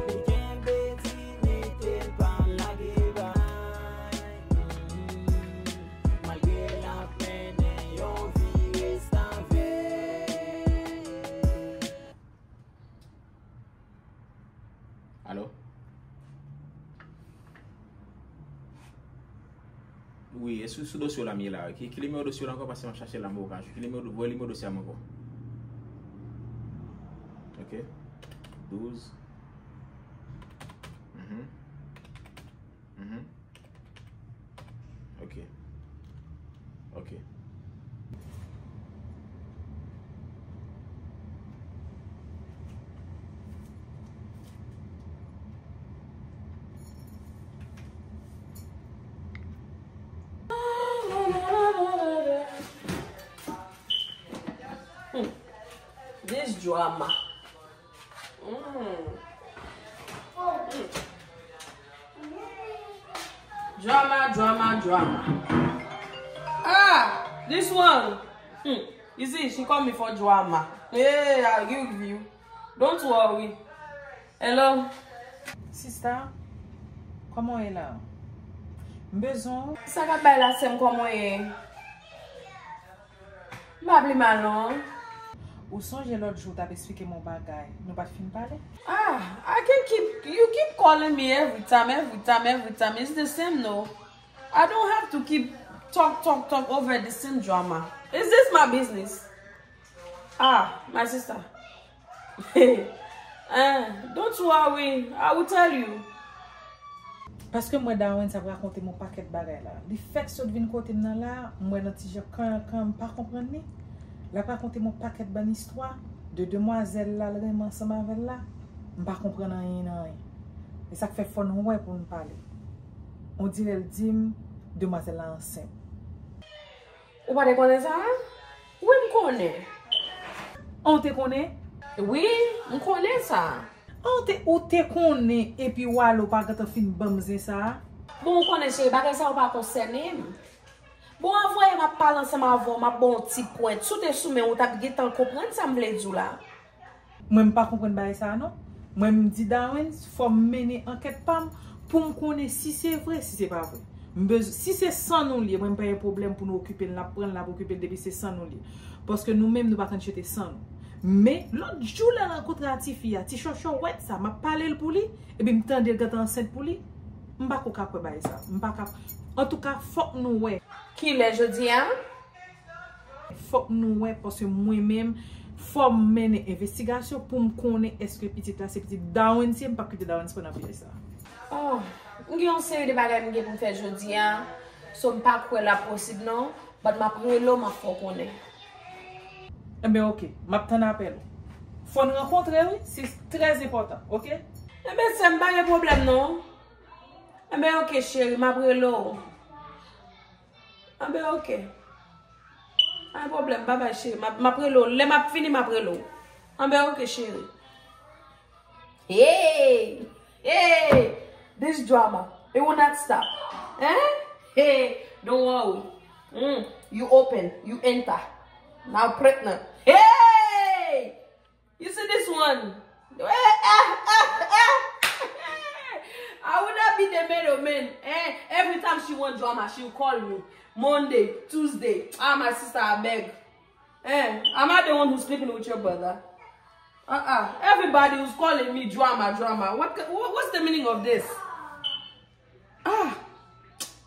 Li kenbe diyite l, pa lage bay. Malgre l ap mennen yon vi restavèk. Alo? Wi, e sou, sou dosye w la m ye la. Ki, ki nimewo dosye w la ankò? Paske m ap chache l la, m poko ka jwenn. Ki nimewo, voye nimewo dosye a m ankò. Ok. Douz. Mhm. Mhm. Ok. Ok. This drama. Mm. Mm. Drama, drama, drama. Ah, this one. Hmm. You see, she call me for drama. Hey, I give you. Don't worry. Hello. Sista, kòman w ye la? M bezwen w. Sa k ap bay la, sè m, kòman w ye? M pa pli mal non. Ou sonje lòt jou w t ap eksplike m yon bagay, nou pa t fin pale? Ah, I can keep, you keep calling me every time, every time, every time. It's the same, no. I don't have to keep talk, talk, talk over the same drama. Is this my business? Ah, my sister. Eh, don't worry, I will tell you. Paske m wè Darwens ap rakonte m yon pakèt bagay la. Li fèk sot vin kote m nan la, m wè nan ti jan kan, kan m pa konprann li. L ap rakonte m yon pakèt bann istwa de demwazèl la l renmen ansanm avè l la. M pa konprann anyen nan anyen. E sa k fè fò n wè pou n pale. Ondirè l di m demwazèl la ansent. Ou pa te konnen sa? Wi, m konnen. An, w te konnen? Wi, m konnen sa. An, w te, ou te konnen epi w ale w pa gentan fin ban m zen sa a? Bon, ou konnen, cheri, bagay sa yo pa konsène m. Bon, anvan yè m ap pale ansanm avè w, m ap ba w yon ti pwent. Si w te sou men w, ou t ap gentan konprann sa m vle di w la. Mwen, m pa konprann bagay sa a non. Mwen, m di Darwens, fò m mennen ankèt pa m pou m konnen si se vre, si se pa vre. M bezw-, si se san nou l ye, mwen, m pa gen pwoblèm pou nou okipe l, n ap pran l, n ap okipe l depi se san nou l ye. Paske nou menm, nou pa konn chete san nou. Men, lòt jou, lè l rankontre a tifi a, ti chòchòwèt sa, m ap pale l pou li, epi m tande l gentan ansent pou li, m pa ko ka kwè bagay sa. M pa ka, antouka, fòk nou wè. Kilè jodi a? Fòk nou wè, paske mwen menm, fò m mennen envestigasyon pou m konnen èske pitit la se pitit Darwens ye, m p ap kite Darwens pran nan pyèj sa. Oh, m gen yon seri de bagay m gen pou m fè jodi a, so m pa kwè l ap posib non, but m ap rele w, m ap fè w konnen. Enben, oke, m ap tann apèl ou. Fò n rankontre, wi, se trè enpòtan, oke? Enben, sè m, pa gen pwoblèm non. Enben, oke, cheri, m ap rele w. Enben, oke. Pa gen pwoblèm, babay, cheri. M ap, m ap rele w. Lè m ap fini, m ap rele w. Enben, oke, cheri. Hey! Hey! This drama, it will not stop. Hein? Hey! Don't worry. Mm, you open, you enter. Now pregnant. Hey! You see this one? Eh, eh, eh, eh. I would not be the middleman. Eh, every time she want drama, she will call me. Monday, Tuesday. Ah, my sister, I beg. Eh, am I the one who's sleeping with your brother? Uh-uh. Everybody who's calling me drama, drama. What, what, what's the meaning of this? Ah,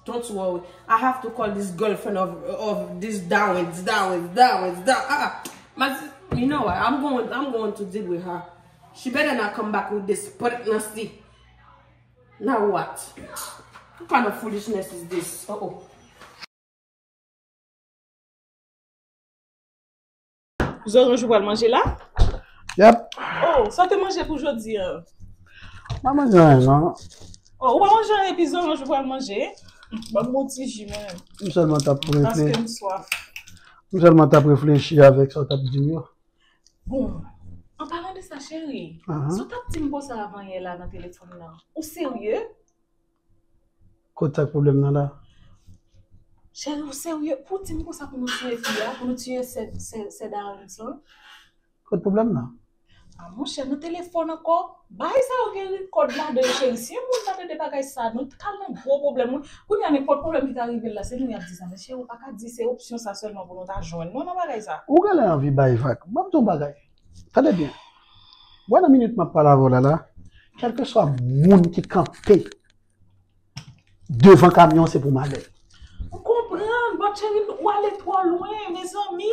don't worry. I have to call this girlfriend of, of this Darwin, Darwin, Darwin, Darwin. Ah, my sis-, you know what? I'm going, I'm going to deal with her. She better not come back with this pregnancy. Now what? What kind of foolishness is this? Uh-oh. Zoranj ou pral manje la? Yep. Oh, sa w te manje pou jodi a? M pa manje anyen non. Oh, ou pa manje anyen epi zoranj ou pral manje? Ban m bon ti ji mwen. M sèlman t ap refle-, paske m swaf. M sèlman t ap reflechi avèk sa w t ap di m yo. Bon, an palan de sa, cheri, sa w t ap di m konsa avan yè la nan telefòn nan, ou serye? Kot sa k pwoblèm nan la? Cheri, ou serye? Pou w di m konsa pou nou tiye fi a, pou nou tiye sè, sè, sè Darwin sa? Kot pwoblèm nan? A monchè, nan telefòn ankò? Bagay sa yo gen rekòd ladan yo, cheri. Si yon moun ta tande bagay sa, nou t kal nan gwo pwoblèm, wi. Kounye a, nenpòt pwoblèm ki ta rive l la, se nou y ap di sa. Men cheri, ou pa ka di se opsyon sa sèlman pou nou ta jwenn, non, nan bagay sa. Ou genlè anvi bay vag. Ban m di w yon bagay. Tande byen. W wè nan minit m ap pale avè w la, la, kèlkeswa moun ki kanpe devan kamyon, se pou malè. M konprann, but cheri, ou ale twò lwen, mezanmi.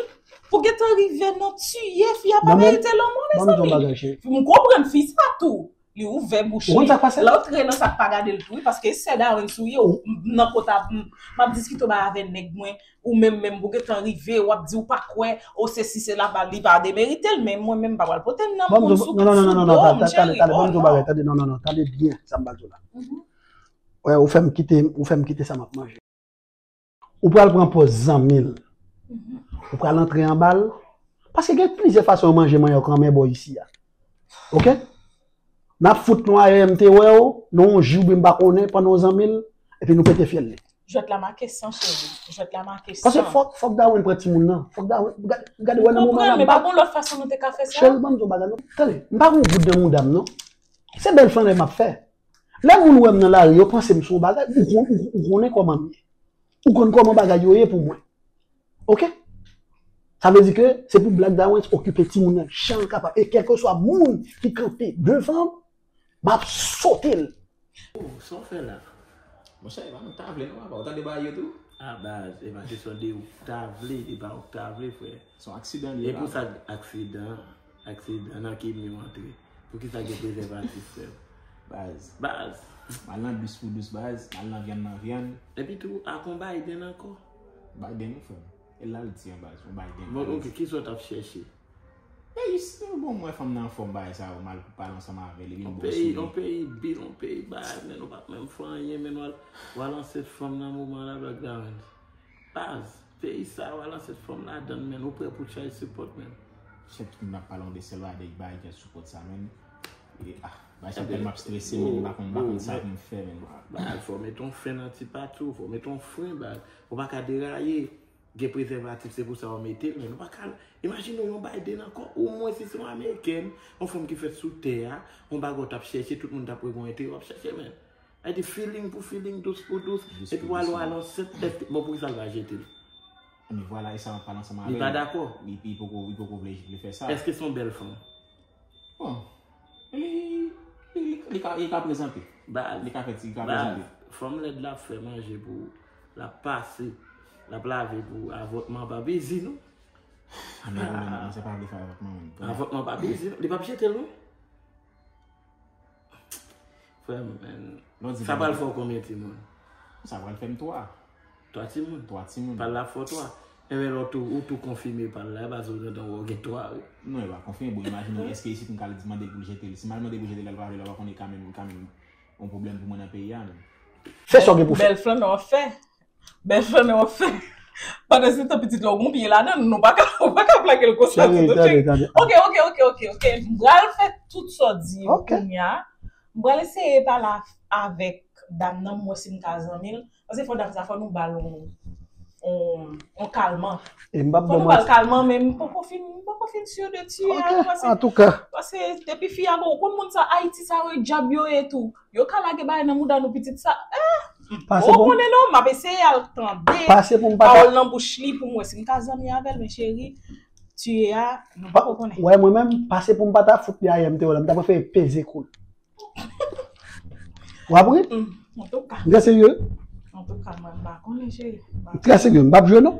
Pou gentan rive nan tiye fi a, pa merite lanmò, mezanmi. M konprann fi sa tou. Li ouvè bouch li. Ou konn sa k pase? L antre nan sa k pa gade l tou, wi, paske sè Darwin sou ye, ou, m, nan kota, m, m ap diskite w bay avè nèg mwen, ou menm, menm, ou gentan rive, w ap di w pa kwè, o sesi sela, ba, li pa demerite l, men mwen menm, m pa pral pote l nan moun sou, sou do m, cheri, oh non. Ban m di w bagay, tande, non, non, non, tande byen sa m pral di w la. Wè, ou fè m kite, ou fè m kite sa m ap manje. Ou pral pran pòz zanmi l. Ou pral antre anba l, Paske gen plizyè fason yo manje manyòk anmè bò isi a. Oke? N ap fout nou a M T wè w, nan yon ji oubyen m pa konnen, pandan w zanmi l, epi nou pete fyèl li. Jwèt la make san, cheri. Jwèt la make san. Paske fòk, fòk Darwin pran timoun nan. Fòk Darwin, gade, gade wè nan moman la, m pa gon lòt fason nou te ka fè sa. Cheri, ban m di w bagay, non. Tande, m pa gon goud nan mouda m, non. Se bèl flanè m ap fè. Lè moun wè m nan lari, yo panse m se yon bagay, ou kon-, ou, ou konnen kòman m ye. Ou konn kòman bagay yo ye pou mwen. Oke? Sa vle di ke se pou Black Dawens okipe timoun nan jan l kapab. E kèlkeswa moun ki kanpe devan m, m ap sote l. Oh, sa w fè la? Monchè, e pa nou k ta vle non, papa. Ou tande bagay yo tou? Ah, baz, e pa kesyon de ou k ta vle, e pa ou k ta vle, frè. Se yon aksidan li ye, papa. E pou sa aksidan, aksidan nan ki mi w antre? Poukisa gen prezèvatif, frè m? Baz. Baz. M al nan dous pou dous, baz. M al nan vyann nan vyann. Epi tou, ak yon Biden ankò. Biden, wi, frè m. E la l di an, baz, yon Biden. Bon, oke, kisa w t ap chèche? Peyi, si bon, mwen fanm nan anfòm, bagay sa yo, m al pou pale ansanm avè l, epi m bon sou li. Yon peyi bil, yon peyi bagay, men nou pa menm fè anyen, men w al, w al ansent fanm nan moman la, Black Dawens. Baz, peyi sa, w al ansent fanm ladann, men ou prè pou child support, men. Chèf, tout moun ap pale yon de sèl bagay, de bagay child support sa, men. E, ah, bagay sa tèlman ap strese, men, m pa konn, m pa konn sa pou m fè, men. Baz, fò w mete yon fren nan ti pati w, fò w mete yon fren, baz. Ou pa ka deraye. Gen prezèvatif, se pou sa w mete l, men nou pa ka, imajine w yon Biden ankò, omwen si se yon amerikèn, yon fanm ki fèt sou tè a, yon bagay w t ap chèche, tout moun t ap wè gon enterè w ap chèche, men. Sa di feeling pou feeling, dous pou dous, epi w al, w al ansent, èske, bon, poukisa l pa jete l? Men vwala, e sa m ap pale ansanm avè l. Li pa dakò. Li, li poko, li poko vle, vle fè sa. Èske se yon bèl fanm? Bon, li, li, li, li ka, li ka prezante. Baz, li ka fè ti, li ka prezante. Baz, fanm lèd la ap fè manje pou ou, l ap pase, l ap lave pou ou, avòtman pa pezi, non. Ah, men, men, men, se pa vle fè avòtman, men. Avòtman pa pezi, non. Li p ap jete l, non. Frè m, men, sa pral fè w konbyen timoun? Sa pral fè m twa. Twa timoun? Twa timoun. Pa l la fè w twa. Enben, lè w tou, ou tou konfime pa l la, e pa sou lontan w gen twa, wi. Non, e pa konfime. Bon, imajine, èske isit m ka al mande l pou l jete l? Si m al mande l pou l jete l, l pa vle, l pa konnen kanmenm, kanmenm yon pwoblèm pou mwen nan peyi a, menm. Fè sa w gen pou fè. Bèl flanè w ap fè. Bèl flanè w ap fè. Pandan se tan, pitit la, w gon pye ladan l, nou pa ka, ou pa ka plake l konsa. Cheri, tande, tande. Oke, oke, oke, oke, oke. M pral fè tout sa w di yo kounye a. M pral eseye pale avèk dam nan, m wè si m ka zanmi l. Paske fò dam sa, fò nou ba l yon, yon, yon kalman. Fò nou ba l kalman, men m poko fin, m poko fin si de ti a, paske, paske depi fi a bon, ou konn moun sa, Ayiti sa yo, djab yo ye tou. Yo ka lage bagay nan mouda nou, pitit sa. Eh, ou konnen non, m ap eseye al tande pawòl nan bouch li pou m wè si m ka zanmi avè l, men cheri, ti a, nou poko konnen. Wè, mwen menm, pase pou m pa ta fout li a yè, m te wè la, m ta prefere peze kou l. W ap ri? Antouka. M trè serye. Antouka, mwen m pa konnen, cheri. M trè serye, m p ap jwe non.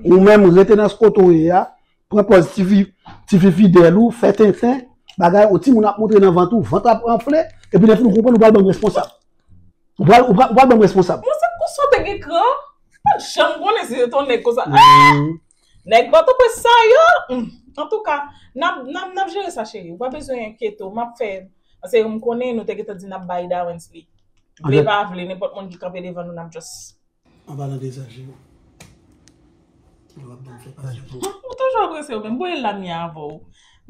Ou menm rete nan kote w ye a, pran pòz tifi, tifi fidèl ou, fè tenten, bagay, yon timoun ap montre nan vant ou, vant ap anfle, epi lè fini w konprann ou pral ban m responsab. Ou pral, ou pral, ou pral ban m responsab. Mwen se konsa w te gen kran, pa t janm konnen si se t yon nèg konsa. Ah! Nèg Pòtoprens sa yo, hmm. Antouka, n ap, n ap, n ap jere sa, cheri. Ou pa bezwen enkyete w. M ap fè, paske m konnen nou te gentan di n ap bay Dawens li. Vle pa vle, nenpòt moun ki kanpe devan nou, n ap just. An palan de sa, cheri. Kilè w ap ban m fè pase pou ou? Ou toujou ap rese ou menm. Voye l la m ye avè w.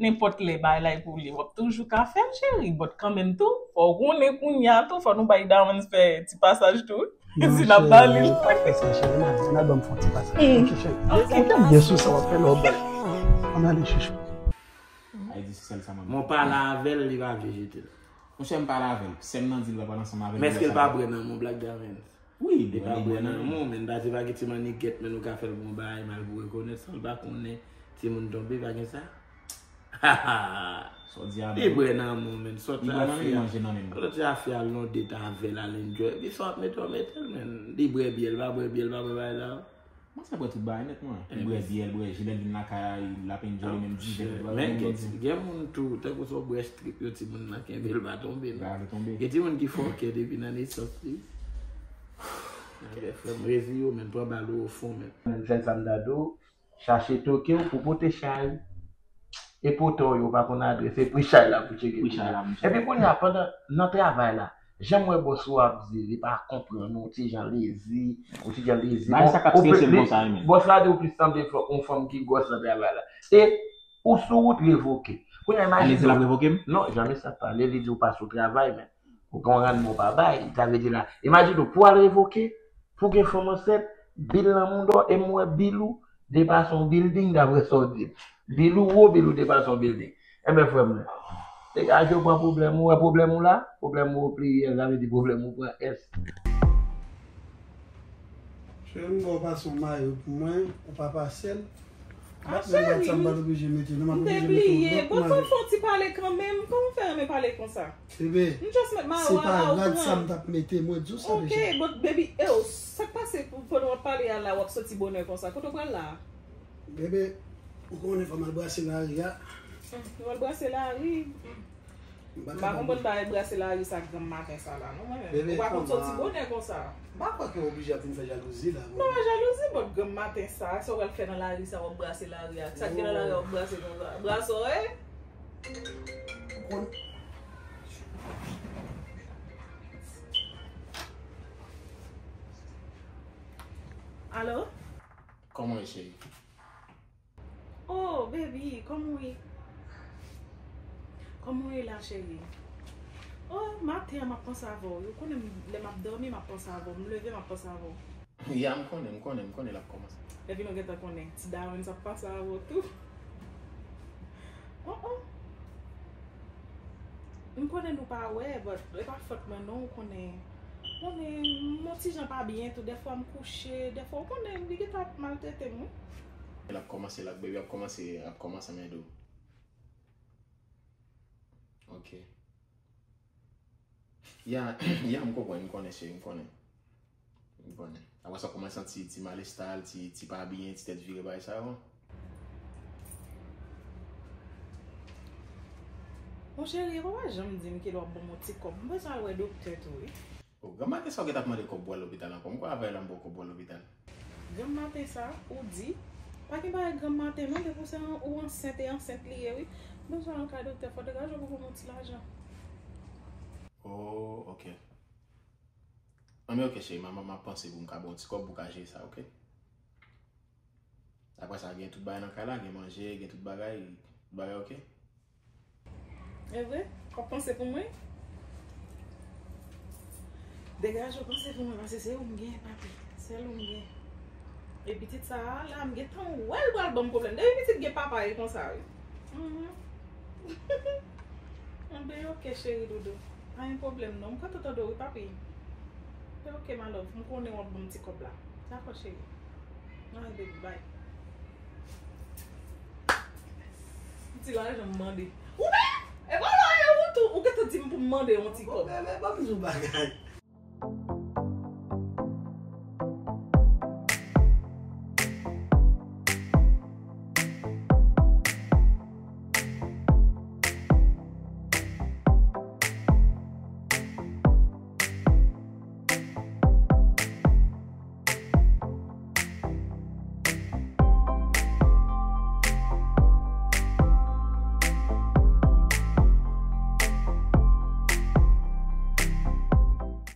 Nenpòt lè bay la e pou li. W ap toujou ka fè l, cheri. But kanmenm tou, fò w konnen kounye a tou, fò nou bay Dawens fè ti pasaj tou. Si n ap ba li l. Pa fè sa, cheri. N a, n a ban m fè yon ti pasaj. Ok, cheri. Ok, byen sou sa w ap fè lè w bay. Ann ale, chouchou. Ay di se sèl sa mwen. Mwen pale avè l, li pa vle jete l. Monchè, m pale avè l. Sè m nan di l pa pale ansanm avè l. Men èske l pa bwè nan men w, Black Dawens? Wi, li pa bwè nan men w, men pa di pa gen ti mannigèt, men nou ka fè l bon bagay, mal pou rekonèt, san l pa konnen timoun tonbe, pa gen sa? Sa w di a, li bwè nan men w, men sòt afè a. Li bwè nan men l, manje nan men l. Sòt afè a, l nan date avè l, al enjoy. Epi sa w ap mete w mete l, men li bwè byè, li pa bwè byè, li pa bwè bagay la. Mwen sa bwè tout bagay nèt mwen. Li bwè byè, li bwè ji, lè l vin lakay la, l ap enjoy li menm, divè, tout bagay. Men gen moun tou, tankou se yon brèch trip yo, timoun nan kenbe l pa tonbe non. Gen timoun ki fòkè depi nan nesans li. Frè m, reziye w, men pran bal ou o fon, men. Jèn sa m ta di w, chache toke w pou pote chay. E pote w yo pa konn adrès, e pri chay la pou tcheke. Epi kounye a, pandan, nan travay la, Jan m wè bòs ou ap di, li pa konprann ou, ti jan lezi, ou ti jan lezi. Bagay sa k ap strese m konsa, wi, men. Bòs la di ou plis sanble yon fanm ki gwòs nan travay la. E ou sou wout revoke. Kounye a, imajine w. Lezi l ap revoke m? Non, jan mesye ap pale, li di ou pa sou travay, men. Ou gen yon randman ou pa bay, sa vle di la. Imajine w, pou al revoke, pou gen fanm ansent, bil nan mouda w, e m wè bil ou depase yon bilding, daprè sa w di m. Bil ou wo, bil ou depase yon bilding. Enben, frè m, degaje w pran pwoblèm ou, wè pwoblèm ou la, pwoblèm ou o pliriyèl, sa vle di pwoblèm ou pran S. Cheri, m ba w pase yon mayo pou mwen, ou pa pase l. Ah, cheri, m te bliye. Bon, fò m fè yon ti pale kanmenm. Kòman w fè renmen pale konsa? Bebe, m just met mayo a la, ou pran. Se pa rad sa m t ap mete, mwen di w sa deja. Ok, but baby, e w, sa k pase pou, pandan w ap pale a la, w ap soti bonè konsa? Kote w pral la? Bebe, ou konnen fò m al brase lari a. Hmm, w al brase lari? Hmm. M pa konprann bagay brase lari sa granm maten sa la, non, mwen menm. Bebe, ou pa konn soti bonè konsa. M pa kwè ke w oblije ap vin fè jalouzi la, non, pa jalouzi, but granm maten sa, sa w pral fè nan lari sa, w ap brase lari a. Sa k gen nan lari a, w ap brase konsa. Brase w, wi. Ou konn. Alo? Kòman w ye, cheri? Oh, baby, kòman w ye? Kòman w ye la, cheri? Oh, maten an, m ap panse avè w. Ou konnen m, lè m ap dòmi, m ap panse avè w. M leve, m ap panse avè w. Ya, m konnen, m konnen, m konnen l ap kòmanse. Epi nou gentan konnen, ti Darren sa ap panse avè w tou. Oh, oh. M konnen nou pa wè, but e pa fòt mwen non, ou konnen. Ou konnen, m yon ti jan pa byen tou. Dèfwa m kouche, dèfwa, ou konnen, li gentan ap maltrete m, wi. L ap kòmanse, l ap, baby ap kòmanse, ap kòmanse anmède w. Ok. Ya, ya, m konprann, m konnen, cheri, m konnen. M konnen. Apre sa, w kòmanse santi ti malesta, ti, ti pa byen, ti tèt vire, bagay sa yo. Bon, cheri, ou pa janm di m kilè w ap ban m yon ti kòb. M bezwen al wè doktè tou, wi. Oh, granm maten sa w gentan ap mande kòb pou w al lopital ankò? M kwè avè w la m ba w kòb pou w al lopital. Granm maten sa, ou di? Pa gen bagay granm maten non, depi w se an-, ou ansent e ansent li ye, wi. M bezwen al kay doktè, fò degaje w pou ban m yon ti lajan. Oh, ok. Anben, ok, cheri, m, m, m ap panse pou m ka ba w ti kòb pou w ka jere sa, ok? Apre sa, gen tout bagay nan kay la, gen manje, gen tout bagay, tout bagay, ok? E vre? W ap panse pou mwen? Degaje w panse pou mwen, paske se ou m gen, papi. Sèl ou m gen. E pitit sa a, la, m gentan wè l pral ban m pwoblèm. Depi pitit gen papa, e konsa, wi. Mhm. Anben, ok, cheri doudou. Pa gen pwoblèm, non. M kontan tande w, wi, papi. Anben, ok, my love. M konnen w ap ban m ti kòb la. Dakò, cheri. Alright, baby, bye. Ti lajan m mande. Ou menm? E pa la, e ou tou, ou gentan di m pou m mande yon ti kòb. Bon, bebe, ban m di w bagay.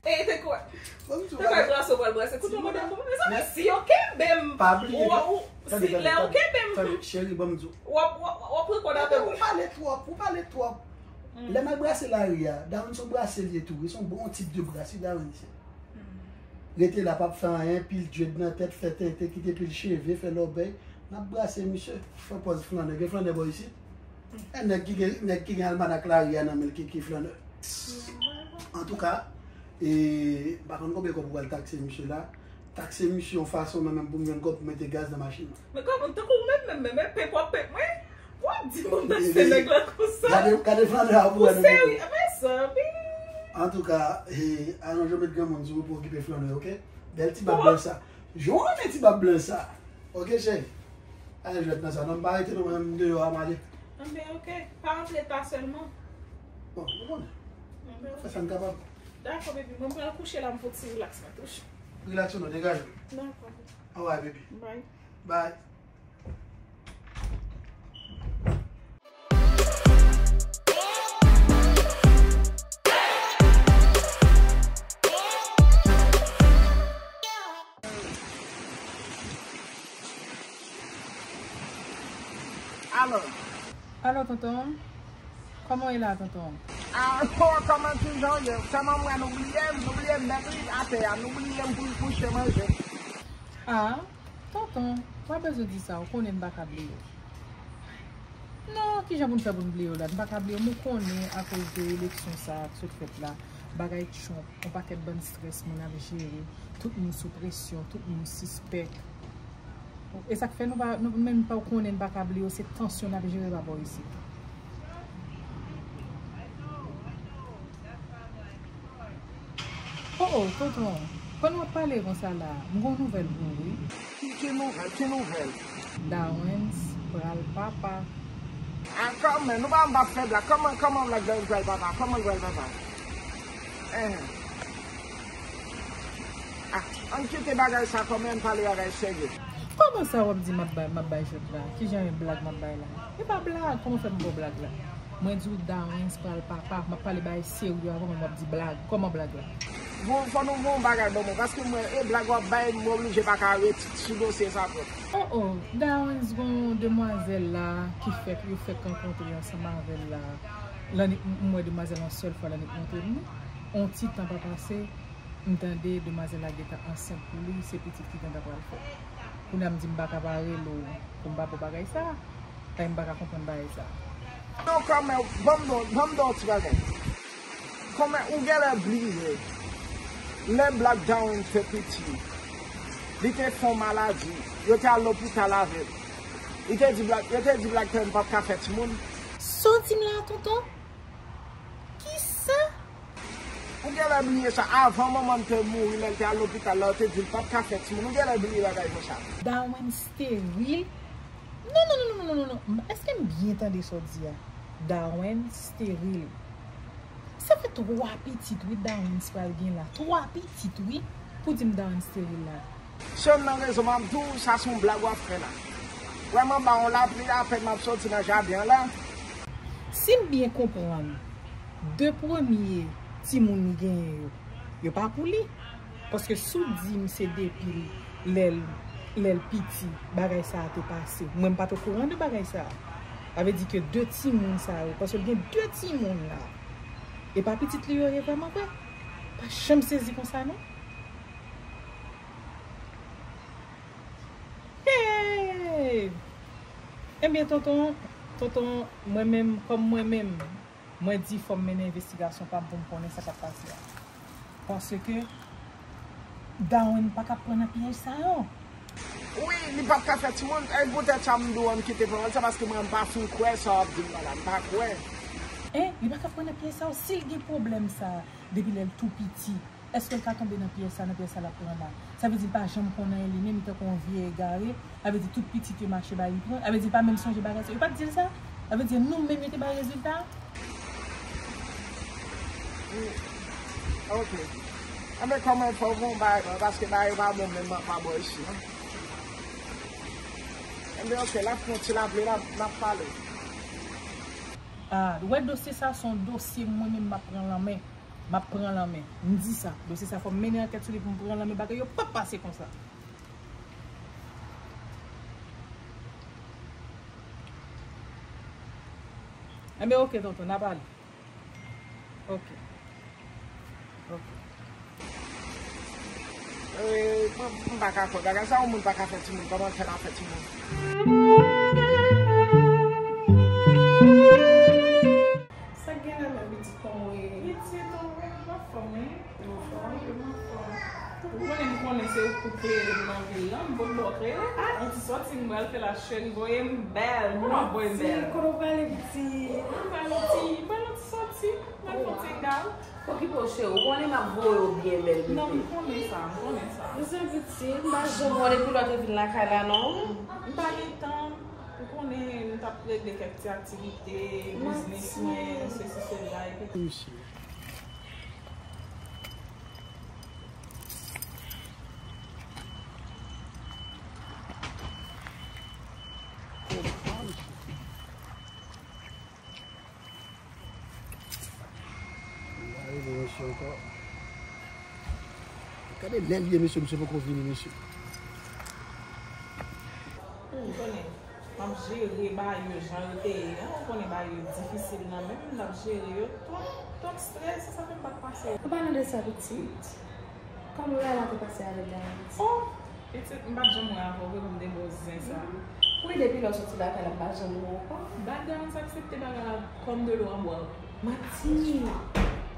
E te kwè? Te kwè brase w pral brase. Koute yon modèl pou mwen. Mezanmi, si yo kenbe m, ou, ou, si lè yo kenbe m, cheri, ban m di w. W ap, w ap, w ap rekòd avè mwen. Ou pale twòp, ou pale twòp. Lè m al brase lari a, Darren se yon brase li ye tou, wi, se yon bon tip de brase Darren se. Rete la, p ap fè anyen, pil dread nan tèt, fè tenten, kite pil cheve, fè lòbèy. N ap brase misye, fè pòz flannè. Gen flannè bò isit? E nèg ki gen, nèg ki gen almanak lari a nan men l ki, ki flannè. Antouka, e, m pa konn konbyen kòb ou pral takse misye la. Takse misye yon fason mwen menm pou m jwenn kòb pou mete gaz nan machin nan. Men kòman, tankou w menm, menm, menm, menm, penk w ap penk mwen? W ap di m pou m takse nèg la konsa? Gade, gade flannè a pou wè. Ou serye? Mezanmi. Antouka, e, aranj w met granmoun sou ou pou okipe flannè, ok? Bèl ti bab blan sa. Jan w renmen ti bab blan sa. Ok, cheri. Ale jwèt nan sa. Non, m pa rete non, mwen menm m deyò a, m ale. Anben, ok. Pa antre ta sèlman. Bon, nou konnen. Anben, ok. Fè sa n kapab. Dakò, baby. Mwen pral kouche la, m fè ti relax mwen tou. Relax ou non, degaje w. Dakò. Alright, baby. Bye. Bye. Alo, tonton? Kòman w ye la, tonton? Ah, oh, kòman, kijan w ye? Sèlman m wè nou bliye m, nou bliye m nèt wi, atè a, nou bliye m pou, pou chen manje. Ah, tonton, w pa bezwen di sa, ou konnen m pa ka bliye w. Non, kijan pou n fè pou n bliye w la? M pa ka bliye w, men w konnen akoz de eleksyon sa a k sot fèt la, bagay Trump, yon pakèt bann strès moun ap jere, tout moun sou presyon, tout moun sispèk. E sa k fè nou pa, nou menm pa konnen n pa ka bliye w, se tansyon n ap jere pa bò isit. Oh, oh, tonton, pandan w ap pale konsa la, m gon nouvèl pou ou, wi. Ki, ki nouvèl? Ki nouvèl? Dawens pral papa. Ah, kòman? Nou pa, m pa fè blag. Kòman, kòman blag Dawens pral papa? Kòman l pral papa? Eh. Ah, ann kite bagay sa kòm, ann pale bagay serye. Kòman sa w ap di m ap bay, m ap bay jwèt la? Kijan yon blag m ap bay la? E pa blag, kòman fè m ba w blag la? Mwen di w Dawens pral papa, m ap pale bagay serye a, kòman w ap di blag? Kòman blag la? Bon, fò nou voye yon bagay ban mwen, paske mwen, e blag w ap bay, m oblije pa ka rete sou dosye sa twòp. Oh, oh, Dawens gon demwazèl la ki fèk, yo fèk rankontre ansanm avè l la. Lannik, m, m wè demwazèl yon sèl fwa, Lannik montre m li. On ti tan pa pase, m tande demwazèl la gentan ansent pou li, se pitit ki gentan pral fèt. Kounye a m di m pa ka pa rele w pou m pa ba w bagay sa. Paske m pa ka konprann bagay sa. Non, kòmè, ban m don, ban m don ti bagay. Kòmè, ou genlè bliye. Lè blag Dawens te piti, li te fè yon maladi. Yo te al lopital avè l. Li te di blag, yo te di blag Dawens pa t ka fè timoun. Sa w di m la, tonton? Kisa? Ou genlè bliye sa. Avan manman l te mouri, lè l te al lopital la, yo te di l pa t ka fè timoun. Ou genlè bliye bagay konsa. Dawens steril? Non, non, non, non, non, non, non. Èske m byen tande sa w di a? Dawens steril. Sa fè twa pitit, wi, Dawens pral gen la. Twa pitit, wi, pou di m Dawens steril la. Sèl nan rezon m ap di w, sa se yon blag w ap fè la. Vrèman, ba yon lapli apèn m ap soti nan jaden an la. Si m byen konprann, de premye timoun li genyen yo, yo pa pou li. Paske si w di m se depi lè l, lè l piti, bagay sa a te pase. Mwen, m pa t okouran de bagay sa a. Sa vle di ke de timoun sa yo, paske l gen de timoun la. E pa pitit li yo ye vrèman vre? Pa janm sezi konsa, non? Hey! Ebyen, tonton, tonton, mwen menm, kòm mwen menm, mwen di fò m mennen envestigasyon pa m pou m konnen sa k ap pase a. Paske Dawens pa ka pran nan pyèj sa yo. Wi, li p ap ka fè timoun. E poutèt sa m di w ann kite pawòl sa, paske mwen m pa fin kwè sa w ap di m la, m pa kwè. Hein? Li pa ka pran nan pyèj sa yo. Si l gen pwoblèm sa a depi lè l tou piti, èske l ka tonbe nan pyèj sa, nan pyèj sa l ap pran la? Sa vle di l pa janm konn anyen li menm, li tankou yon vye egare. Sa vle di tout pitit yo mache ba li pran. Sa vle di l pa menm sonje bagay sa. Yo pa t di l sa? Sa vle di nou menm yo te bay rezilta a? Wi. Ok. Anben, kòman fò w fè yon bagay, paske bagay yo pa bon menm pa bò isi, non? Anben, ok, l ap pran ti lapli, l ap, l ap pale. Ah, ou wè dosye sa, se yon dosye mwen menm m ap pran lan men. M ap pran lan men. M di sa. Dosye sa, fò m mennen ankèt sou li pou m pran lan men. Bagay yo p ap pase konsa. Enben, ok, tonton, n a pale. Ok. Ok. Eh, mwen, m pa ka kwè bagay sa, yon moun pa ka fè timoun, kòman l fè l ap fè timoun? Sa k gen la menm, pitit, kòman w ye? Pitit, ou anfòm, wi. Ou anfòm? Ou konnen, m konnen se ou k klere m nan vil la, m pot ba w klere. Ah, yon ti sòti m pral fè la, cheri, voye m bèl, m ap voye m bèl. Kote w prale, pitit? M prale yon ti, m prale yon ti sòti, m al fè yon ti ringa. Okipe w, cheri, ou konnen m ap voye w byen bèl, bebe. Non, m konnen sa, m konnen sa. Bezwen pitit, m pa janm. Bon, depi lè w te vin lakay la, non? M pa gen tan, ou konnen, m t ap regle kèk ti aktivite, biznis mwen, sesi, sela, epi. Mesye. Gade lè l ye, mesye, misye poko vini, mesye. M konnen. M Jere bagay yo jan yo te ye an, ou konnen bagay yo difisil nan men m, n ap jere yo twòp, twòp strès, se sa fè m pa t pase. An palan de sa, pitit, kòman bagay la te pase avèk Darens? Oh! Pitit, m pa t janm wè avè w vre pou m te ba w zen sa. Wi, depi lè w soti lakay la, m pa t janm wè w ankò. Darens aksepte bagay la comme de l'eau à boire. Manti!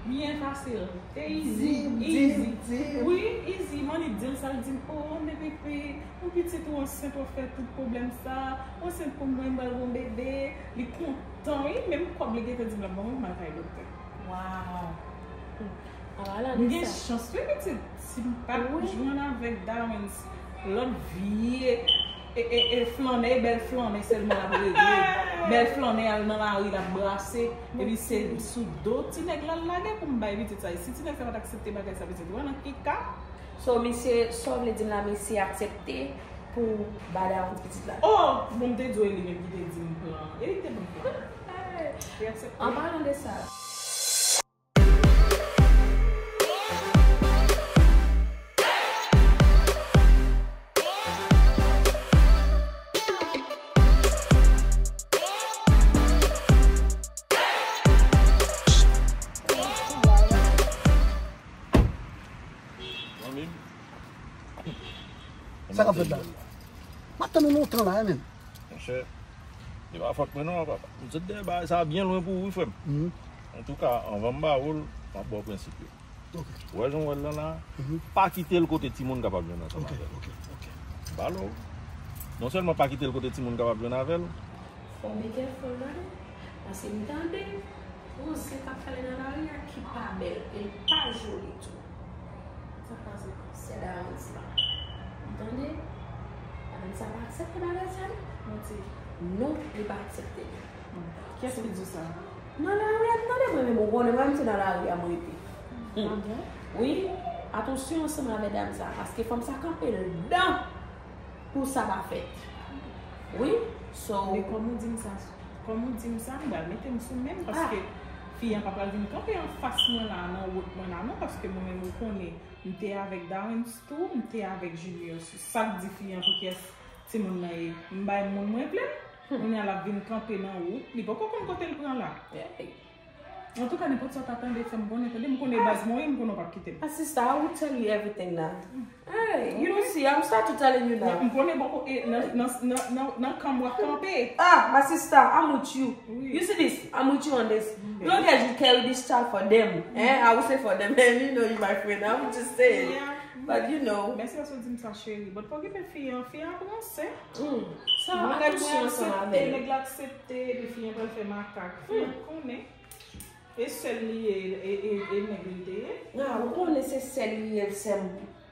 Byen fasil. Te easy. Di m, di m, easy. Di m. Wi, easy. M annik di l sa, l di m, oh, men bebe, yon pitit ou ansent, w ap fè tout pwoblèm sa, ou ansent pou mwen, m pral gen yon bebe. Li kontan, wi, menm kòb li gentan di m l ap ban mwen pou m al kay doktè. Wow. An palan de sa. M gen chans, wi, pitit. Si m pa t jwenn avèk Darens, lòt vye e, e, e flannè, e bèl flannè sèlman l ap regle. Bèl flannè al nan lari, l ap brase. Epi se sou do ti nèg la l lage pou m bay pitit sa. E si ti nèg sa pa t aksepte bagay sa, pitit, ou wè nan ki ka? So, misye, sa w vle di m la, misye aksepte pou ba Darens pitit la? Oh! Bon, m te di w e li menm ki te di m plan. E li ki te ban m plan. Li aksepte. An palan de sa. Zanmi m. Sa k ap fèt la? M ap tann ou lontan la, wi, menm. Monchè, se pa fòt mwen non, papa. M sot dèyè bagay sa byen lwen pou ou, wi, frè m. Mhm. Antouka, anvan m ba ou l, m ap ba w prensip yo. Ok. Ou wè jan w wè l lan la, mhm, pa kite l kote timoun kapab jwenn ansanm avè l. Ok, ok, ok. Ba l ou. Non sèlman pa kite l kote timoun kapab jwenn avè l. Fò w be careful, tande. Paske m tande yon zen k ap pale nan lari a ki pa bèl, e l pa joli tou. Sa k pase? Se Darens lan. M tande. Madanm sa pa aksepte bagay sa, non. Manti. Non, li pa aksepte. Hmm. Kiyès ki di w sa? Nan lari a, m tande mwen menm, ou konnen mwen menm se nan lari a mwen rete. Ah bon? Wi, atansyon ansanm avè dam sa, paske fanm sa kanpe l dan pou sa pa fèt. Wi, so. Men kòm ou di m sa, kòm ou di m sa, m pral mete m sou men m, paske fi an pa pral vin kanpe anfas mwen la, nan wout mwen la, non, paske mwen menm ou konnen, m te avèk Darens tou, m te avèk Junior sou sa k di fi an pou kiyès timoun nan ye. M bay moun mwen plen, kounye a l ap vin kanpe nan wout, li poko konn kote l pran la. Antouka, nenpòt sa w ta tande, fè m konnen, tande, m konnen baz mwen, m konnen w p ap kite m. My sister, I will tell you everything now. Hey, you don't see, I'm start to telling you now. M konnen bòkò, e, nan, nan, nan, nan, nan kan m w ap kanpe. Ah, my sister, I'm with you. Wi. You see this? I'm with you on this. Long as you carry this child for them, eh? I will say for them, and you know you my friend. I will just say it. Yeah. But you know. Mèsi paske w di m sa, cheri. But pa okipe fi an, fi an ap ranse. Mm. Sa, atansyon ansanm avè l. Nèg la aksepte, epi fi an pral fè makak. Fi an konnen. E sè l li ye, e, e, e nèg li te ye? Ah, ou konnen se sè l li ye, sè m.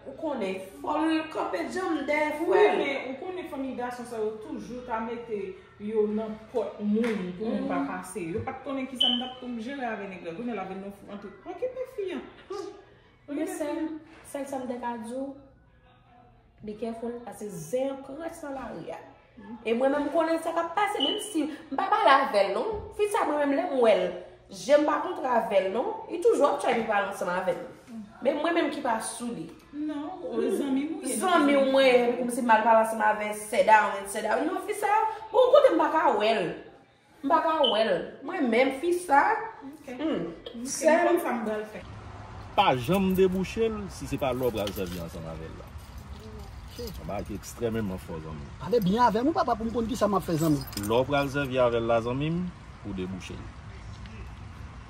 Ou konnen, fò l kanpe djanm dèyè frè l. Wi, men ou konnen fanmi gason sa yo toujou ta mete yo nan pòt moun pou moun pa pase. Yo pa t konnen kisa m t ap pou m jere avè nèg la. Kounye a l ap vin nan fou antre. Okipe fi an. Men sè m, sèl sa m te ka di w, be careful, paske zen an krès nan lari a. E mwen menm, m konnen sa k ap pase, menm si m pa pale avè l non. Fi sa, mwen menm, lè m wè l, je m pa kontre avè l non. Li toujou ap try pou pale ansanm avè m. Men mwen menm ki pa sou li. Non, zanmi m ou ye. Zanmi w mwen ye, epi kòmsi m al pale ansanm avè sè Darens, sè Darens. Non, fi sa, bon, kote m pa ka wè l. M pa ka wè l. Mwen menm, fi sa. Ok. Hmm. Ok, m konn sa m pral fè. Pa janm debouche l si se pa lè w pral sèvi ansanm avè l la. Se yon bagay ki ekstrèmeman fò, zanmi. Pale byen avè m, wi, papa, pou m konn kisa m ap fè, zanmi. Lè w pral sèvi avè l la, zanmi m, ou debouche l.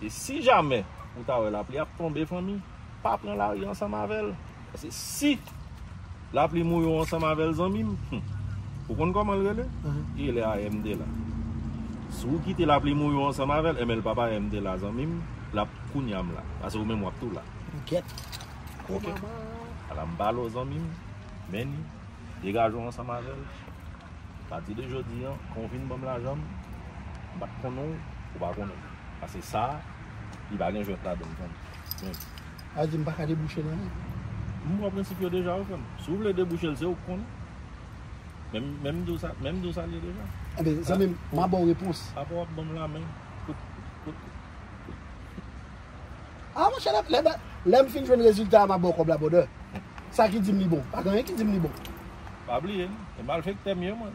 E si jamè ou ta wè lapli ap tonbe, fanmi, pa pran lari ansanm avè l. Paske si lapli mouye w ansanm avè l, zanmi m, hmm, ou konn kòman l rele? Li rele A M D la. Si w kite lapli mouye w ansanm avè l, enben l p ap A M D la, zanmi m, l ap kounya m la. Paske ou menm w ap tou la. Ou gèt. Ok. Ala m pale w, zanmi m, men ni, degaje w ansanm avè l. Pati de jodi a, kan w vin ban m lajan m, m pa t konnen w, ou pa konnen m. Paske sa a, li pa gen jwèt ladan l, zanmi. Men. Sa vle di m pa ka debouche l anyen? M pran prensip yo deja, wi, frè m. Si w vle debouche l, se ou k konnen. Men, men m di w sa, men m di w sa l ye deja. Enben, zanmi m, m a ba w repons. Apa w ap ban m lamen? Kout, kout. Ah, monchè, lè, lè, lè m fin jwenn rezilta a, m a ba w kòb la, brother. Sa ki di m li bon? Pa gen anyen ki di m li bon. Pa bliye, e malfektè m ye, mwen.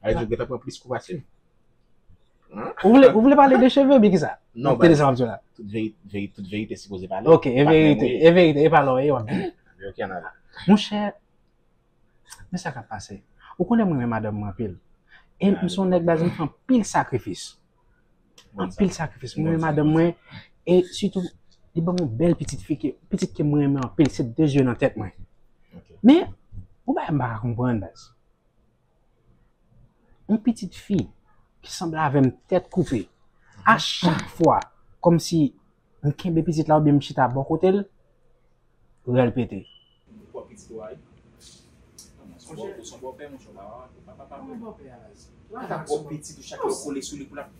Alè, ou gentan pran plis kou pase m. Ou vle, ou vle pale de cheve, oubyen kisa? Non, te desann ap di la. Tout verite, verite, tout verite sipoze pale. Ok, e verite, e verite, e pa lòye w ap di. Ok, ann ale. Monchè, men sa k ap pase. Ou konnen mwen renmen madanm mwen anpil. E m se yon nèg baz, m fè anpil sakrifis. Anpil sakrifis. Mwen renmen madanm mwen. E sitou, li ban m yon bèl pitit fi, ke, pitit ke mwen renmen anpil. Se de zye nan tèt mwen. Men, yon bagay m pa ka konprann, baz. Yon pitit fi ki sanble avè m tèt koupe. A chak fwa, kòmsi m kenbe pitit la oubyen m chita bò kote l, rèl pete. Ou pwòp pitit ou a, wi. Ou se yon bòpè, monchè, ou pa papa. Ou bòpè a baz. Ou ta pwòp pitit ou, chak lè ou kole sou li pou l ap.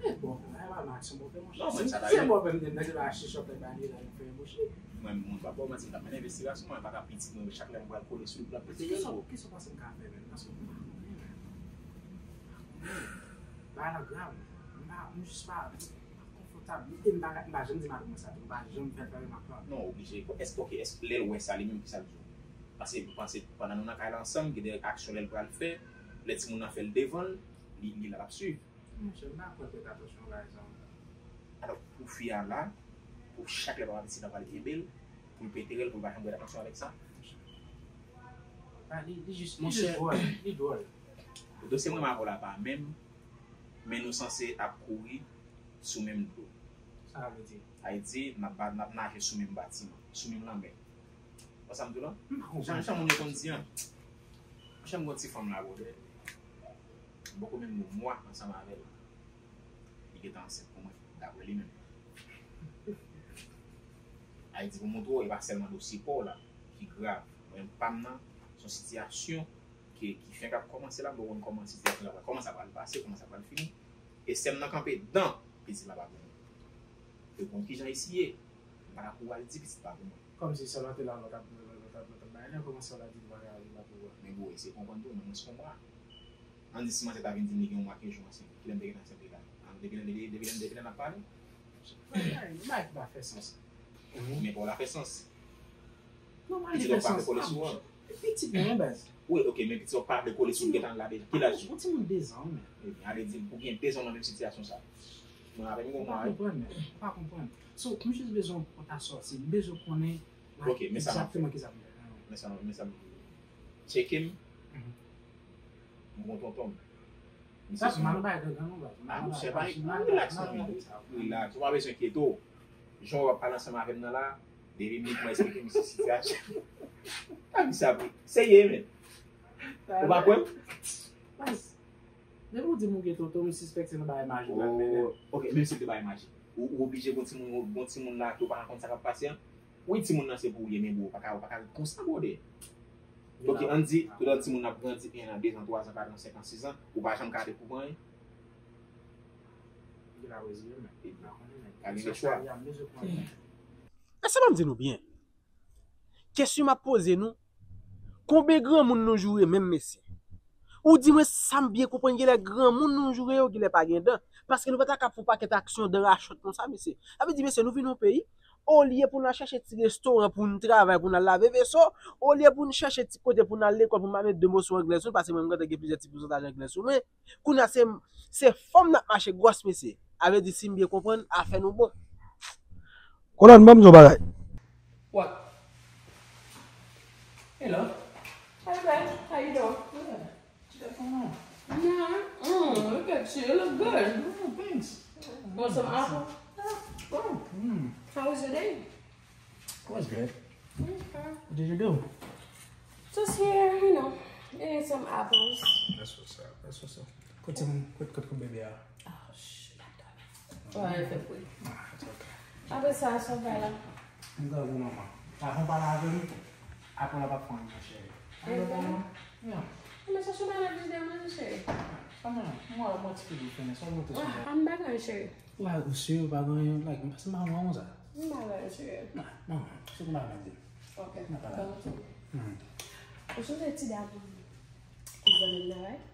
E bòpè, mwen pa nan aksyon bòpè, monchè. Non, men sa ta rive. Se bòpè m te, m te ba achte chòt la ba li la, nou fè enboche. Mwen, mwen pa ba w manti, m t ap mennen envestigasyon, mwen pa ka pitit mwen, chak lè m pral kole sou li pou l ap pete rèl. Kisa w panse m ka fè, menm? Paske m pa konnen, menm. Bagay la grav. M pa, m jis pa konfòtab. E m pa, m pa janm di madanm mwen sa tou. M pa janm fè l fè remak lan. Non, oblije. Èske, ok, èske lè l wè sa li menm, kisa l di w? Paske m panse pandan nou nan kay la ansanm, gen de aksyon lè l pral fè, lè timoun nan fè l devan l, li, li la l ap swiv. Monchè, m pa kwè l prete atansyon a bagay sa ankò. Alò, pou fi a la, pou chak lè papa pitit la pral kenbe l, pou l pete rèl, pou l pa janm prete atansyon avèk sa. Ba, li, li jis, li jis dwòl, li dwòl. Dosye mwen avè w la pa menm, men nou sanse ap kouri sou menm dlo. Sa vle di? Ayiti, n ap ba, n ap naje sou menm batiman, sou menm lanmè. Wè sa m di w la? Jan, jan moun yo konn di an. Monchè, m gon ti fanm la, brother. M poko menm yon mwa ansanm avè l. Li gentan ansent pou mwen, daprè li menm. Ayiti, pou montre w, e pa sèlman dosye pa w la ki grav. Mwen, pa m nan, se yon sitiyasyon ki, ki fenk ap kòmanse la, m poko konn kòman sitiyasyon sa pral, kòman sa pral pase, kòman sa pral fini. E sè m nan kanpe dan pitit la pa pou mwen. Yo konn kijan isi ye. M pa ka kouri al di pitit pa pou mwen. Kòmsi sè w la te la, lè w t ap, lè w t ap, lè w t ap bay lè, kòman sè w la di li pa ka, li pa pou wè. Men bro, eseye konprann tou, mwen, mwen se yon mwa. Ann di si manzè ta vin di m li gen yon mwa kenz jou ansent, kilè m te gentan ansent deja? Depi lè, depi, depi lè, depi lè n ap pale? Bagay, bagay ki pa fè sans. Men pa w la fè sans. Pitit ou pa vle kole sou an. Pitit mwen, baz. Wi, ok, men pitit ou pa vle kole sou, gentan la deja. Ki laj ou? Yon timoun dezan, men. Ebyen, ale di m, ou gen dezan nan menm sitiyasyon sa. Mwen avè m gon mwa, wi. Ou pa konprann, men. Ou pa konprann. So, m jis bezwen w ta sòti. M bezwen konnen egzakteman kisa pou m fè. Men sa, men sa m di. Tcheke m. M gon tonton m. Sa, m pa nan bagay gangan, non, baz. Ah, monchè, pa relax, non, men. Relax. Ou pa bezwen enkyete w. Jan w ap pale ansanm avè m nan la, depi m li kòman esplike misye sitiyasyon. Sa vi sa vre. Serye, men. Ou pa kwè m? Depi w di m ou gen tonton, m sispèk se nan bagay maji w pral mennen. Ok, menm si l te bagay maji. Ou, ou oblije gon timoun, gon timoun la ke w pa ka konn sa k ap pase an? Wi, timoun nan se pou ou li ye, men bro, ou pa ka, ou pa ka ret konsa, brother. Ok, ann di, toutan timoun nan ap grandi, en an, de zan, twa zan, kat an, senk an, sis an, ou pa janm ka ret pou anyen. Li la reziye, men. Li pa konnen, men. Pa gen chwa. Èske m ap di nou byen? Kesyon m ap poze nou, konbyen granmoun nou joure menm, mesye? Ou di mwen sa m byen konprann, genlè granmoun nou joure yo, genlè pa gen dan. Paske nou pa ta ka fè yon pakèt aksyon dan rachòt konsa, mesye. Sa vle di, mesye, nou vin yon peyi, olye pou n al chèche ti restoran pou n travay, pou n al lave veso, olye pou n chèche ti kote pou n al lekòl, pou m al met de mo sou anglè sou nou, paske mwen, m gentan gen plizyè ti pousantaj anglè sou mwen. Kounye a, se, se fanm n ap mache gwòs, mesye. A vle di, si m byen konprann, afè nou bon. Kolòn, ban m di yon bagay. What? Hey, love. Hey, babe. How you doing? Good. What you got going on? Nah, mm, look at you. You look good. Oh, thanks. Want some apple? Oh, mm. How was your day? It was good. Okay. What did you do? Just here, you know, eating some apples. That's what's up. That's what's up. Kote, kote, kote bebe a? Oh, shit. Wè, fè bri. Ah, it's okay. Apre sa, sa w fè la? M gade manman. Avan w pale avè m, apre w ap fè anyen, cheri. Alò, manman? Yeah. Mwen chache bagay nan frijidè mwen, cheri. Sa mwen, mwen, mwen ti pil ou fini, sa w monte sou mwen. Ah, m pa gen anyen, cheri. Ou pa, ou si ou pa gen anyen, like, m pase m pa wè konsa. M pa wè, cheri. Non, non, se konn bagay m ap di. Ok, ban m tou. Ou sonje ti dam, ti zanmi m nan, right?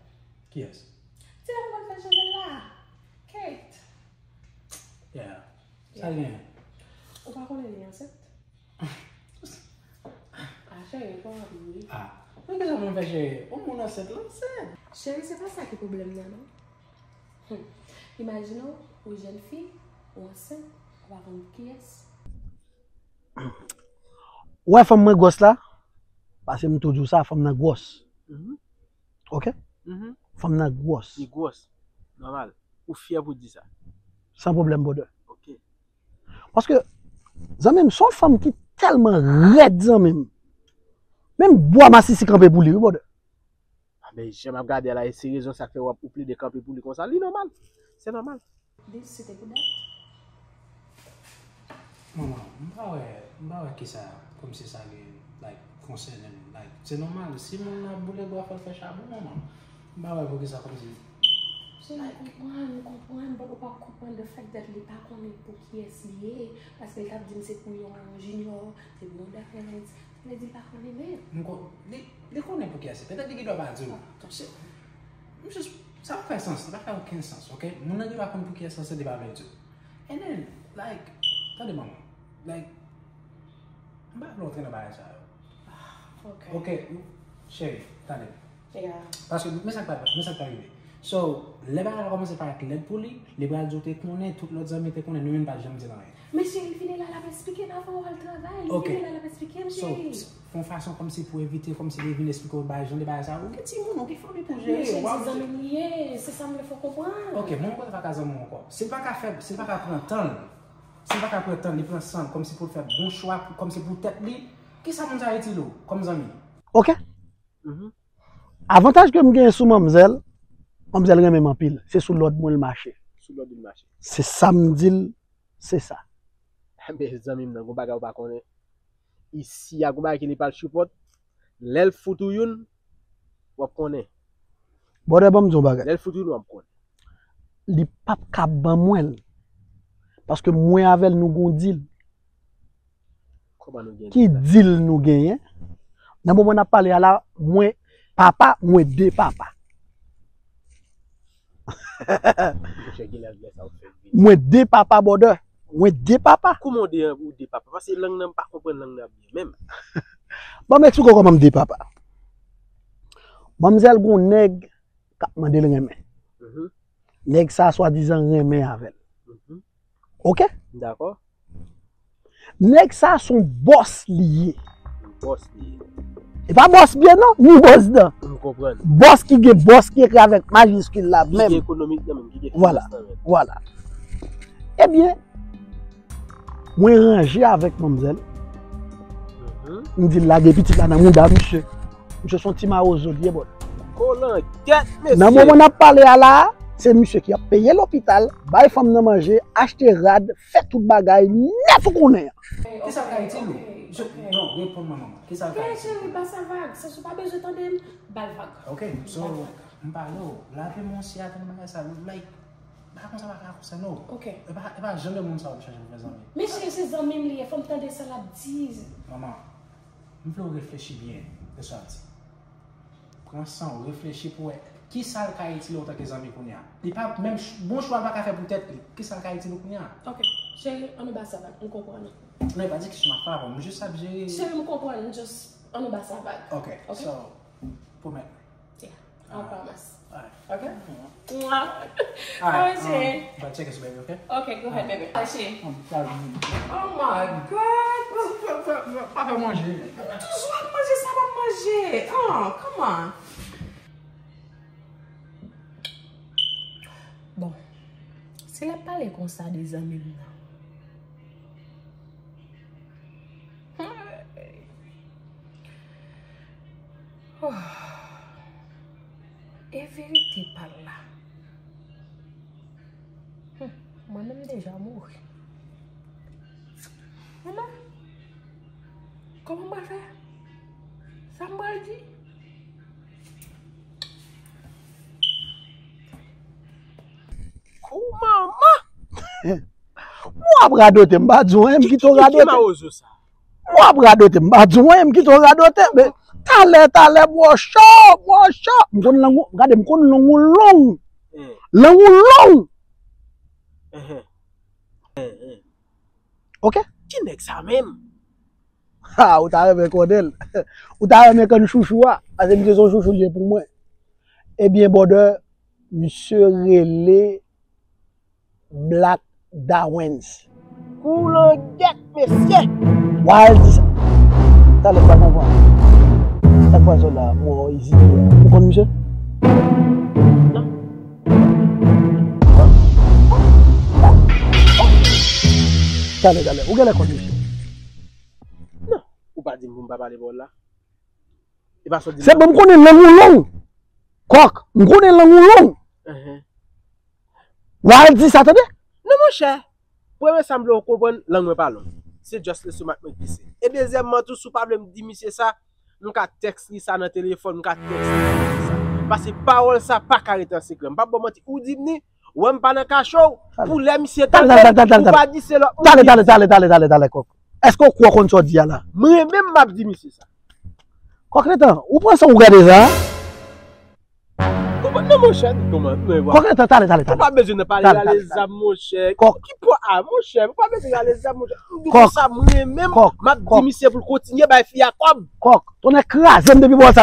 Kiyès? Ti dam konn fè cheve l la. Kate. Yeah. Sa l genyen? Ou pa konnen li ansent? Ah, cheri, pa anvi wi. Ah. Men kisa moun fè cheri? Yon moun ansent, l ansent. Cheri, se pa sa ki pwoblèm nan, non. Hmm. Imajine w, ou jèn fi, ou ansent, ou pa konn kiyès. Ou wè fanm mwen gwòs la? Paske m tou di w sa, fanm nan gwòs. Mhm. Ok? Mhm. Fanm nan gwòs. Li gwòs. Nòmal. Ou fyè pou di sa. San pwoblèm, brother. Ok. Paske, zanmi m, se yon fanm ki tèlman rèd, zanmi m. Menm bwa masisi kanpe pou li, wi, brother. Ah, men jan m ap gade a la, e se rezon sa k fè w ap, ou plede kanpe pou li konsa. Li nòmal. Se nòmal. Dis, se te pou dat? Manman, m pa wè, m pa wè kisa, kòmsi sa gen, like, konsène m. Like, se nòmal, si moun nan ap boule bwa, fò l fè chabon, manman. M pa wè poukisa kòmsi. Cheri, m konprann, m konprann, but ou pa konprann the fact that li pa konnen pou kiyès li ye, paske l t ap di m se pou yon junior, se pou yon dapèz, sa vle di l pa konnen menm. M kon-, li, li konnen pou kiyès li. Petèt li gen dwa pa di w. Sa pa fè sans, sa pa fè okenn sans, ok? Moun nan gen dwa konn pou kiyès li se, li pa vle di w. And then, like, tande manman, like, m pa vle antre nan bagay sa yo. Ah, ok. Ok, cheri, tande. Yeah. Paske, men sa k pa, men sa k pa rive. So, lè bagay la kòmanse parèt lèd pou li, li pral di w te konnen, tout lòt zanmi te konnen, nou menm pa t janm di l anyen. Men cheri, vini la, l ap esplike m avan w al travay. Li vini la, l ap esplike m, cheri. Ok. So, fè yon fason kòmsi pou evite, kòmsi li vin esplike w bagay, jan de bagay sa yo. Ou gen timoun, ou gen fanmi pou jere. Men cheri, se zanmi m li ye, se sa m vle fè w konprann. Ok, mwen mwen pa ka zanmi w ankò. Si l pa ka fè, si l pa ka pran tan l, si l pa ka pran tan l, li pran san l, kòmsi pou l fè bon chwa, pou, kòmsi pou tèt li, kisa moun sa itile w kòm zanmi? Ok. Mhm. Avantaj ke m genyen sou manmzèl, manmzèl renmen m anpil. Se sou lòd mwen l mache. Sou lòd li mache. Se sa m di l, se sa. Men zanmi m nan, gon bagay ou pa konnen. Isi a gon bagay ke li pral chipòt. Lè l fout ou youn, w ap konnen. Brother, ban m di w yon bagay. Lè l fout ou youn, w ap konnen. Li p ap ka ban mwen l. Paske mwen avè l, nou gon dil. Kòman nou gen dil la? Ki dil nou genyen? Nan moman n ap pale a la, mwen papa, mwen de papa. Monchè, genlè, lè sa w fè vini. Mwen de papa, brother. Mwen de papa. Kòman w de, ou de papa? Paske lang nan, m pa konprann lang nan byen menm. Ban m eksplike w kòman m de papa. Manmzèl gon nèg k ap mande l renmen. Mhm. Nèg sa swadizan renmen avè l. Mhm. Ok? Dakò. Nèg sa se yon bòs li ye. Yon bòs li ye. E pa bòs byen non, ni bòs dan. M konprann. Bòs ki gen bòs ki ekri avèk majiskil la menm. Ki gen ekonomik nan menm, ki gen finans nan menm. Vwala, vwala. Ebyen, mwen ranje avèk manmzèl. Mhm. M di l lage pitit la nan mouda misye. Misye se yon ti mawozo li ye, bòt. Kolangèt, mesye. Nan moman n ap pale a la, Se misye ki ap peye lopital, bay fanm nan manje, achte rad, fè tout bagay nèt ou konnen an. Kisa l ka itil ou? Non, reponn mwen, manman. Kisa l ka itil ou? Cheri, ba sa vag. Sans ou pa bezwen tande m, ba l vag. Ok, so, m pale w. Lave men w, si atann bagay sa, like, pa konsa, pa ka konsa, no. Ok. E pa, e pa jan de moun sa w ap chache pou fè zanmi. Men cheri, se zanmi m li ye, fò m tande sa l ap di. Manman, m vle w reflechi byen de sa w ap di. Pran san w, reflechi pou w wè kisa l ka itil ou antanke zanmi kounye a. Li pa, menm ch-, bon chwa l pa ka fè pou tèt li. Kisa l ka itil ou kounye a? Ok, cheri, ann nou ba sa vag, m konprann ou. Non, e pa di kesyon m ap fè avè w, m jis ap jere. Cheri, m konprann, m just, ann nou ba sa vag. Ok, ok? So, pwomèt mwen. Yeah, I promise. Alright. Ok? Mwa. Alright, um, but check it, baby, ok? Ok, go ahead, baby. Ache. Um, sorry. Oh my God. Pa fè manje. Toujou ap manje sa, pa manje. Oh, come on. Bon, si l ap pale konsa de zanmi m nan. Oh. E verite pa l la. Hmm, mwen menm deja mouri. Manman, kòman m pral fè? Sa m pral di? Kou manman! W ap radote, m pa di w anyen, m kite w radote. Ki mawozo sa? W ap radote, m pa di w anyen, m kite w radote. Men, talè, talè, mwen cho, mwen cho. M konn lang ou, gade, m konn lang ou long. Lang ou long. Ok? Ki nèg sa menm? Ha, ou ta renmen konnen l. Ou ta renmen konn chouchou a. Paske misye se yon chouchou li ye pou mwen. Ebyen, brother, misye rele Black Dawens. Kou langèt, mesye! Wild. Talè, pa nan van. Sa k pase la, mwen ezite. Ou konn misye? Non. Talè, talè. Ou genlè konn misye? Non. Ou pa di m pou m pa pale bò la. E pa sa w di m. Se bon, m konnen lang ou long. Kòk, m konnen lang ou long. Enhen. W al di sa, tande? Non, monchè. Premye sa m vle w konprann, lang mwen pa long. Se just lestomak mwen ki glise. E dezyèmman tou, si w pa vle m di misye sa, m ka tèks li sa nan telefòn, m ka tèks li sa. Paske pawòl sa pa ka rete an sekrè. M p ap ba w manti. Ou di m ni, wè m pa nan kache w, pou lè misye tande, ou pa di se lòt moun ki di sa. Talè, talè, talè, talè, talè, talè, kòk. Èske w kwè w konn sa w di a la? Mwen menm m ap di misye sa. Kòk letan, ou pran san w gade sa? Kòman, non, monchè, kòman, men bon. Kòk letan, talè, talè, talè. Ou pa bezwen nan pale rale zam, monchè. Kòk. Ki pwa a, monchè? Ou pa bezwen rale zam, monchè. M di konsa, mwen menm, m ap di misye pou l kontinye bay fi a kòb. Kòk, tonnè kraze m depi bò sa.